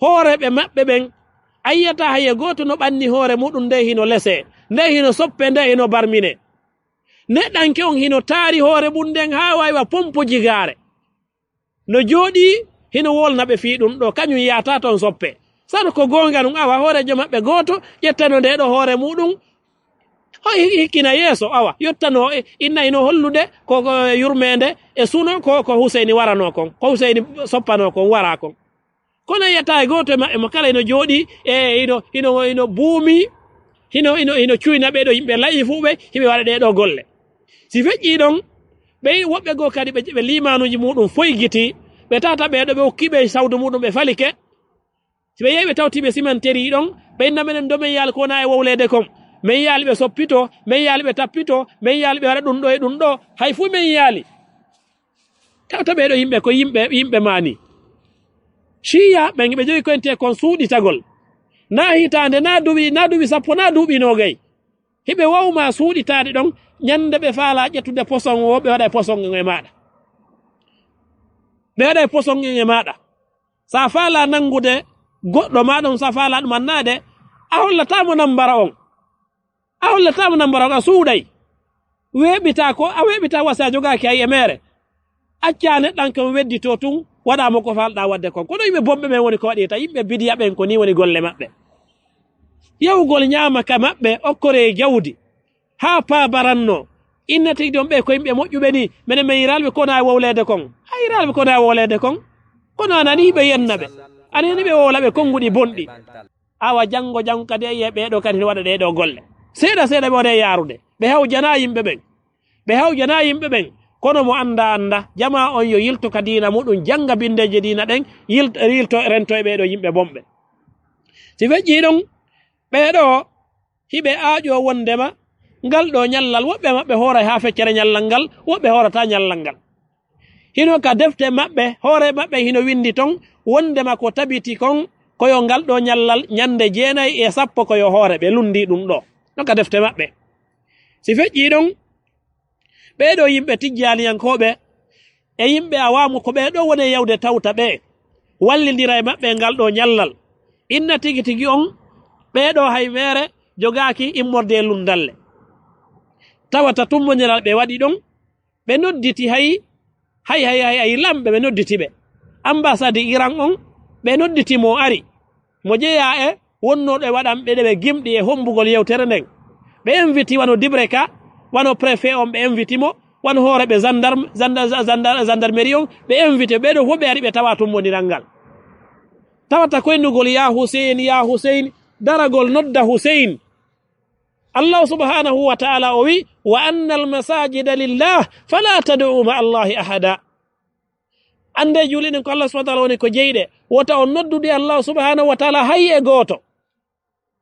Hooreeɓe maɓɓe ɓen, a yi'ataa hay e gooto no ɓanni hoore muuɗum, nde hino lesee, nde hino soppee, nde hino barminee. Neɗɗanke on hino taari hoore mum nden haa wayi wa pompo jigaare. No jooɗii, hino wolna ɓe fii ɗum ɗoo, kañum yaata ton soppee. Sano ko goonga ɗum, awa hooreejo maɓɓe gooto ƴettano ndee ɗoo hoore muuɗum, o hi-, hikkina yeeso, awa, yottanoo e, inna hino hollude ko, ko yurmeende e suno ko, ko Huseyni waranoo kon, ko Huseyni soppanoo kon, waraa kon. Kono yetta e gooto e maɓɓe mo kala hino jooɗii, e hino, hino, hino buumi, hino, hino, hino cuyna ɓee ɗoo yimɓe la'ifuuɓe, hiɓe waɗa ɗee ɗoo golle. Si feƴƴii ɗon, ɓe woɓɓe goo kadi ɓe, ɓe liimaanuuji muuɗum foygitii, ɓe tata ɓee ɗoo, ɓe okki ɓe sawdu muuɗum, ɓe falike. Si ɓe yehi, ɓe tawti ɓe simanterii ɗon, ɓe inna menen do men yaali ko wona e wowleede kon. Men yaali ɓe soppito, men yaali ɓe tappito, men yaali ɓe waɗa ɗum ɗoo e ɗum ɗoo. Hay fuu men yaali. Tawta ɓee ɗoo yimɓe ko yimɓe, yimɓe maani. Ciiya ɓen ɓe jogi koyntee kon suuɗitagol. Naa hitaande, naa duuɓi, naa duuɓi sappo, naa duuɓi noogay. Hiɓe wawma suuɗitaade ɗon, ñande ɓe faalaa ƴettude poson o, ɓe waɗa e poson e maaɗa. Ɓe waɗa e poson e maaɗa. Sa faalaa nanngude goɗɗo maa ɗon, sa faalaa ɗum annaade, a hollataamo nambara on. A hollataamo nambara on, a suuɗay. Weeɓitaa ko, a weeɓitaa wasi a jogaaki hay e meere. Accaa neɗɗanke on wedditoo tun, Waɗa mo ko faalɗa waɗde kon. Kono yimɓe bonɓe ɓen woni ko waɗirta. Yimɓe bidiya ɓen ko ni woni golle maɓɓe. Yahugol ñaama ka maɓɓe, okkoree jawdi. Haa paabaranno. Inna tigi ɗon ɓe ko yimɓe moƴƴuɓe ni. Menen men yiraali ɓe ko na wowleede kon. A yiraali ɓe ko na wowleede kon. Kono a nani ɓe yenna ɓe. A nani ɓe wowla ɓe konguɗi bonɗi. Awa janngo, janngo kadi e yi'e ɓee ɗoo kadi no waɗa ɗee ɗoo golle. Seeɗa, seeɗa ɓe waɗa e yaarude. Ɓe hawjanaa yimɓe ɓen. Ɓe hawjanaa yimɓe ɓen. Kono mo anndaa, anndaa. Jamaa on yo yilto ka diina muɗum, jannga binndeeje diina ɗen, yil-, yilto, rento e ɓee ɗoo yimɓe bonɓe. Si feƴƴii ɗon, ɓee ɗoo hiɓe aaƴoo wonndema ngal ɗoo ñallal, woɓɓe maɓɓe hooray haa feccere ñallal ngal, woɓɓe hoorataa ñallal ngal. Hino ka defte maɓɓe, hoore maɓɓe hino winndi ton, wonndema ko tabiti kon, ko yo ngal ɗoo ñallal ñannde jeenay e sappo ko yo hoore, ɓe lunndii ɗum ɗoo. No ka defte maɓɓe. Si feƴƴii ɗon, ɓee ɗoo yimɓe tijjaaniyankooɓe e yimɓe awaamu, ko ɓee ɗoo woni e yawde tawta ɓe, wallindira e maɓɓe e ngal ɗoo ñallal. Inna tigi tigi on, ɓee ɗoo hay meere jogaaki immorde e lunndalle. Tawata tummbondiral ɓe waɗi ɗon, ɓe nodditi hay, hay, hay, hay, hay lamɓe ɓe nodditi ɓe. Ambassade Iran on, ɓe nodditi mo ari. Mo jeyaa e wonnooɗo e waɗanɓe ɗe ɓe gimɗi e hommbugol yewtere nden. Ɓe inviti wano Dibreka, wano préfet on ɓe inviti mo, wano hooreeɓe gendarme, genda-, genda-, gendarmerie on, ɓe inviti ɓee ɗoo fof ɓe ari ɓe tawa tummbondiral ngal. Tawata koynugol ya Hussein, ya Hussein, daragol nodda Hussein. Allahu subhanahu wa ta'ala o wi, "Wa anna al-masajida lillah, fala tad'u ma'a Allahi ahada." Annde juuliɗen ko Allah subhanahu wa ta'ala woni ko jeyɗe. Wota on noddude Allah subhanahu wa ta'ala hay e gooto.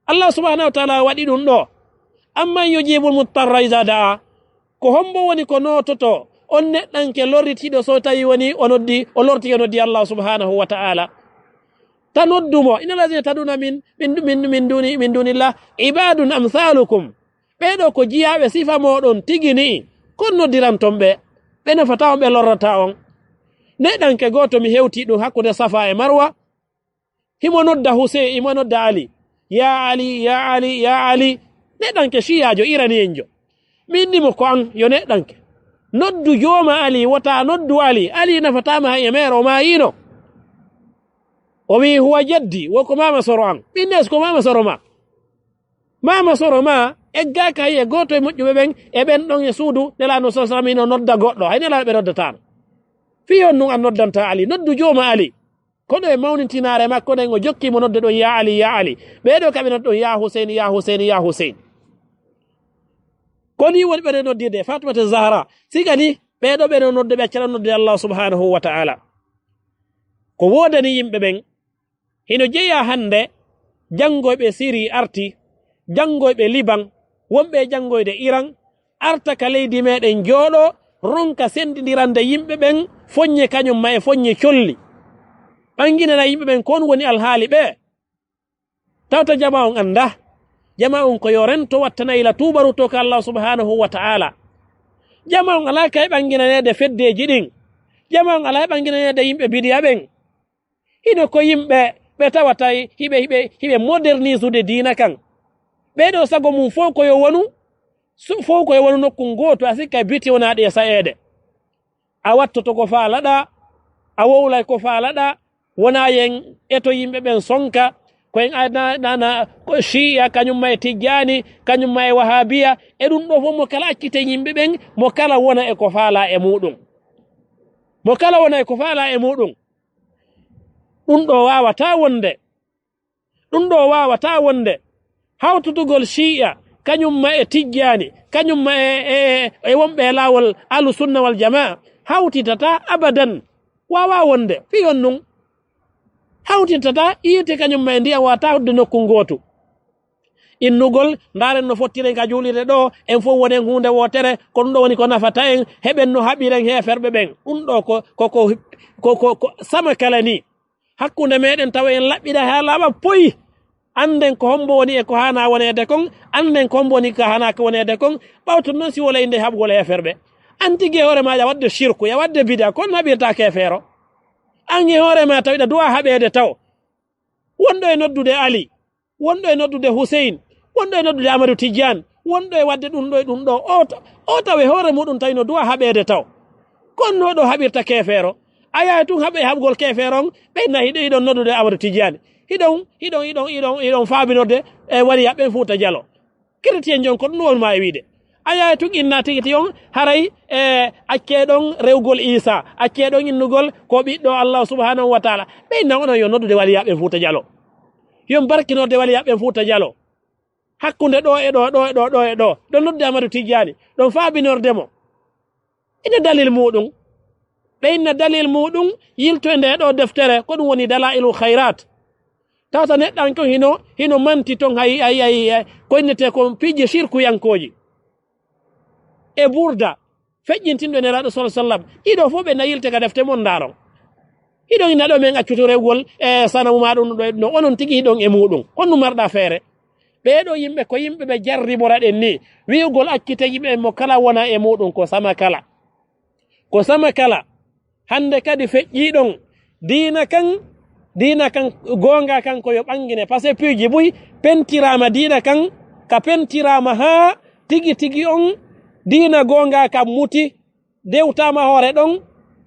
Allah subhanahu wa ta'ala waɗi ɗum ɗo. Amman yujibul muttarra iza da'a. Ko hombo woni ko noototo on neɗɗanke lorritiiɗo so tawi woni o noddi, o lorti o noddi Allah subhanahu wa ta'ala. Ta noddu mo. Inna allazina tad'una min, min, min, min duni, min dunillah ibadun amsalukum. Ɓee ɗoo ko jiyaaɓe sifa mooɗon tigi ni'i. Kon noddiranton ɓe. Ɓe nafataa on, ɓe lorrataa on. Neɗɗanke gooto mi hewtii ɗum hakkunde Safa e Marwa. Himo nodda Hussein, himo nodda Ali. Ya Ali, ya Ali, ya Ali. Neɗɗanke shiyaajo iraniyenjo. Mi inni mo ko an yo neɗɗanke. Noddu jooma Ali, wota noddu Ali. Ali nafataa ma hay e meero, o maayino. O wi, "Huwa jaddi, wo ko maama soro an." Mi inni, "Est-ce que ko maama soro ma?" Maama soro ma eggaaka hay e gooto e moƴƴuɓe ɓen, e ɓen ɗon e suudu, Nelaaɗo sallallahu alaihi wasallam hino nodda goɗɗo, hay Nelaaɗo ɓe noddataano. Fii honɗum an noddanta Ali? Noddu jooma Ali. Kono e mawnintinaare makko nden, o jokki mo nodde ɗon, "Ya Ali, ya Ali." Ɓee ɗoo ka ɓe nodda ɗon, "Ya Hussein, ya Hussein, ya Hussein." Ko nii woni ɓe noddirde Fatimata Zahra. Siga ni, ɓee ɗoo ɓe nodde, ɓe acca nodde Allah subhanahu wa ta'ala. Ko woodani yimɓe ɓen, hino jeyaa hannde janngoyɓe Siri arti, janngoyɓe Liban, wonɓe e janngoyde Iran, arta ka leydi meɗen jooɗo, ronka senndindirande yimɓe ɓen foññe kañum ma e foññe colli. Ɓannginana yimɓe ɓen kon woni alhaali ɓe. Tawta jama on annda. Jama on ko yo rento wattana ila tuubaru to ka Allah subhanahu wa ta'ala. Jama on alaa kay ɓannginaneede feddeeji ɗin. Jama on alaa ɓannginaneede yimɓe bidiya ɓen. Hino ko yimɓe ɓe tawata hiɓe, hiɓe, hiɓe modernisude diina kan. Ɓee ɗoo sago mum fow ko yo wonu, su-, fow ko yo wonu nokku ngootu, a sikka biti wonaa ɗe sa'eede. A wattoto ko faalaɗaa, a wowlay ko faalaɗaa, wonaa yen eto yimɓe ɓen sonka, ko en a-, na-, na-, na-, ko Shiiya, kañum ma e Tijjaani, kañum ma e Wahaabiya, e ɗum ɗoo fof mo kala accite yimɓe ɓen, mo kala wona e ko faalaa e muuɗum. Mo kala wona e ko faalaa e muuɗum. Ɗum ɗoo waawataa wonde. Ɗum ɗoo waawataa wonde. Hawtutugol Shiiya, kañum ma e Tijjaani, kañum ma e, e, e, e wonɓe e laawol Ahlu Sunna wal Jamaa, hawtitataa abadan. Waawaa wonde. Fii honɗum? Hawtitataa yiite kañum ma e ndiyam waawataa hudde nokku ngootu. Innugol, ndaaren no fottiren ka juulirde ɗoo, en fof wonen huunde wootere, ko ɗum ɗoo woni ko nafata en, heɓen no haɓiren heeferɓe ɓen. Ɗum ɗoo ko, ko, ko, ko, ko, ko sama kala nii. Hakkunde meɗen tawa en laɓɓiɗa haa laaɓa poyi. Annden ko hombo woni e ko haanaa woneede kon, annden ko hombo woni ko haanaaka woneede kon, ɓawto noon si wole innde haɓugol heeferɓe. An tigi e hoore maa ya waɗde shirku, ya waɗde bida, kon haɓirta keefeero. An e hoore maa tawiɗa duwa haɓeede taw. Wonɗo e noddude Ali, wonɗo e noddude Hussein, wonɗo e noddude Amadou Tidiane, wonɗo e waɗde ɗum ɗo e ɗum ɗo, o ta-, o tawa e hoore muɗum tawi no duwa haɓeede taw. Kon no ɗo haɓirta keefeero. A yahay tun haɓe haɓugol keefeer on, ɓe na hiɗo, hiɗon noddude Amadu Tijjaani. Hiɗon, hiɗon, hiɗon, hiɗon, hiɗon faabinorde e waliyaɓe ɓen Fuuta Jalo. Chrétien jon ko ɗum woni ma e wiide. A yahay tun inna tigi ti on, haray, e, accee ɗon rewgol Iisaa, accee ɗon innugol ko ɓiɗɗo Allah subhanahu wa taala. Ɓe inna onon yo noddude waliyaɓe ɓen Fuuta Jalo. Yon barkinorde waliyaɓe ɓen Fuuta Jalo. Hakkunde ɗo e ɗo, ɗo e ɗo, ɗo e ɗo. Ɗon noddude Amadu Tijjaani. Ɗon faabinorde mo. Ina dalil muɗum. Ɓe inna dalil muɗum, yilto e nde ɗo deftere, ko ɗum woni Dalaa'ilul Khayraat. Tawata neɗɗanke on hino, hino manti ton hay, hay, hay, hay, ko innetee kon piiji sirkuyankooji. E Burda, feƴƴintinɗo e Nelaaɗo sallallaahu alayhi wa sallam. Ɗiɗo fof ɓe na yilte ka defte mon ndaaron. Hiɗon ina ɗo men accuto rewgol e sanamu ma ɗum ɗo, no onon tigi hiɗon e muɗum. Honɗum marɗa feere? Ɓee ɗoo yimɓe ko yimɓe ɓe jarribora ɗen ni. Wi'ugol accite yimɓe mo kala wona e muɗum ko sama kala. Ko sama kala. Hannde kadi feƴƴii ɗon. Diina kan, diina kan goonga kan ko yo ɓangine. Parce que piiji buy pentiraama diina kan, ka pentiraama haa tigi tigi on diina goonga kan muti. Dewtaama hoore ɗon,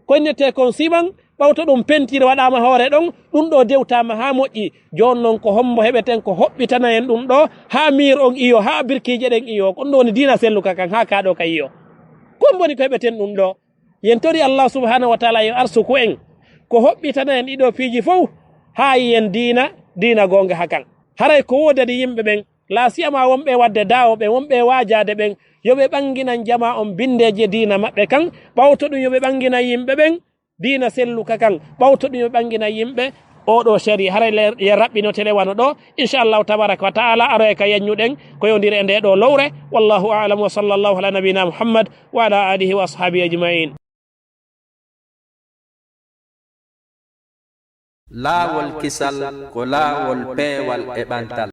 ko innetee kon siban, ɓawto ɗum pentiri waɗaama hoore ɗon, ɗum ɗo dewtaama haa moƴƴi. Jooni non ko hombo heɓeten ko hoɓɓitana en ɗum ɗo, haa miir on iyo, haa birkiije ɗen iyo, ko ɗum ɗo woni diina selluka kan, haa kaa ɗo ka iyo. Ko hombo woni ko heɓeten ɗum ɗo? Yen tori Allah subhanahu wa taala yo arsuku en, ko hoɓɓitana en ɗiɗo piiji fow, haa yiyen diina, diina goonga hakan. Haray ko woodani yimɓe ɓen, laa siyama wonɓe waɗde daawo ɓen, wonɓe waajaade ɓen, yo ɓe ɓanginan jama on binndeeji e diina maɓɓe kan, ɓawto ɗum yo ɓe ɓanginan yimɓe ɓen diina selluka kan, ɓawto ɗum yo ɓe ɓanginan yimɓe oo ɗoo sariya. Haray le-, ye raɓɓino tele wano ɗoo, inchallahu tabaraka wa taala, aroye ka yaññuɗen, ko yowndiri e ndee ɗoo lowre. Wallahu a'lam wa sallallahu ala nabiyina Muhammad wa ala alihi wa ashabihi ajmain. Laawol kisal ko laawol peewal e ɓantal.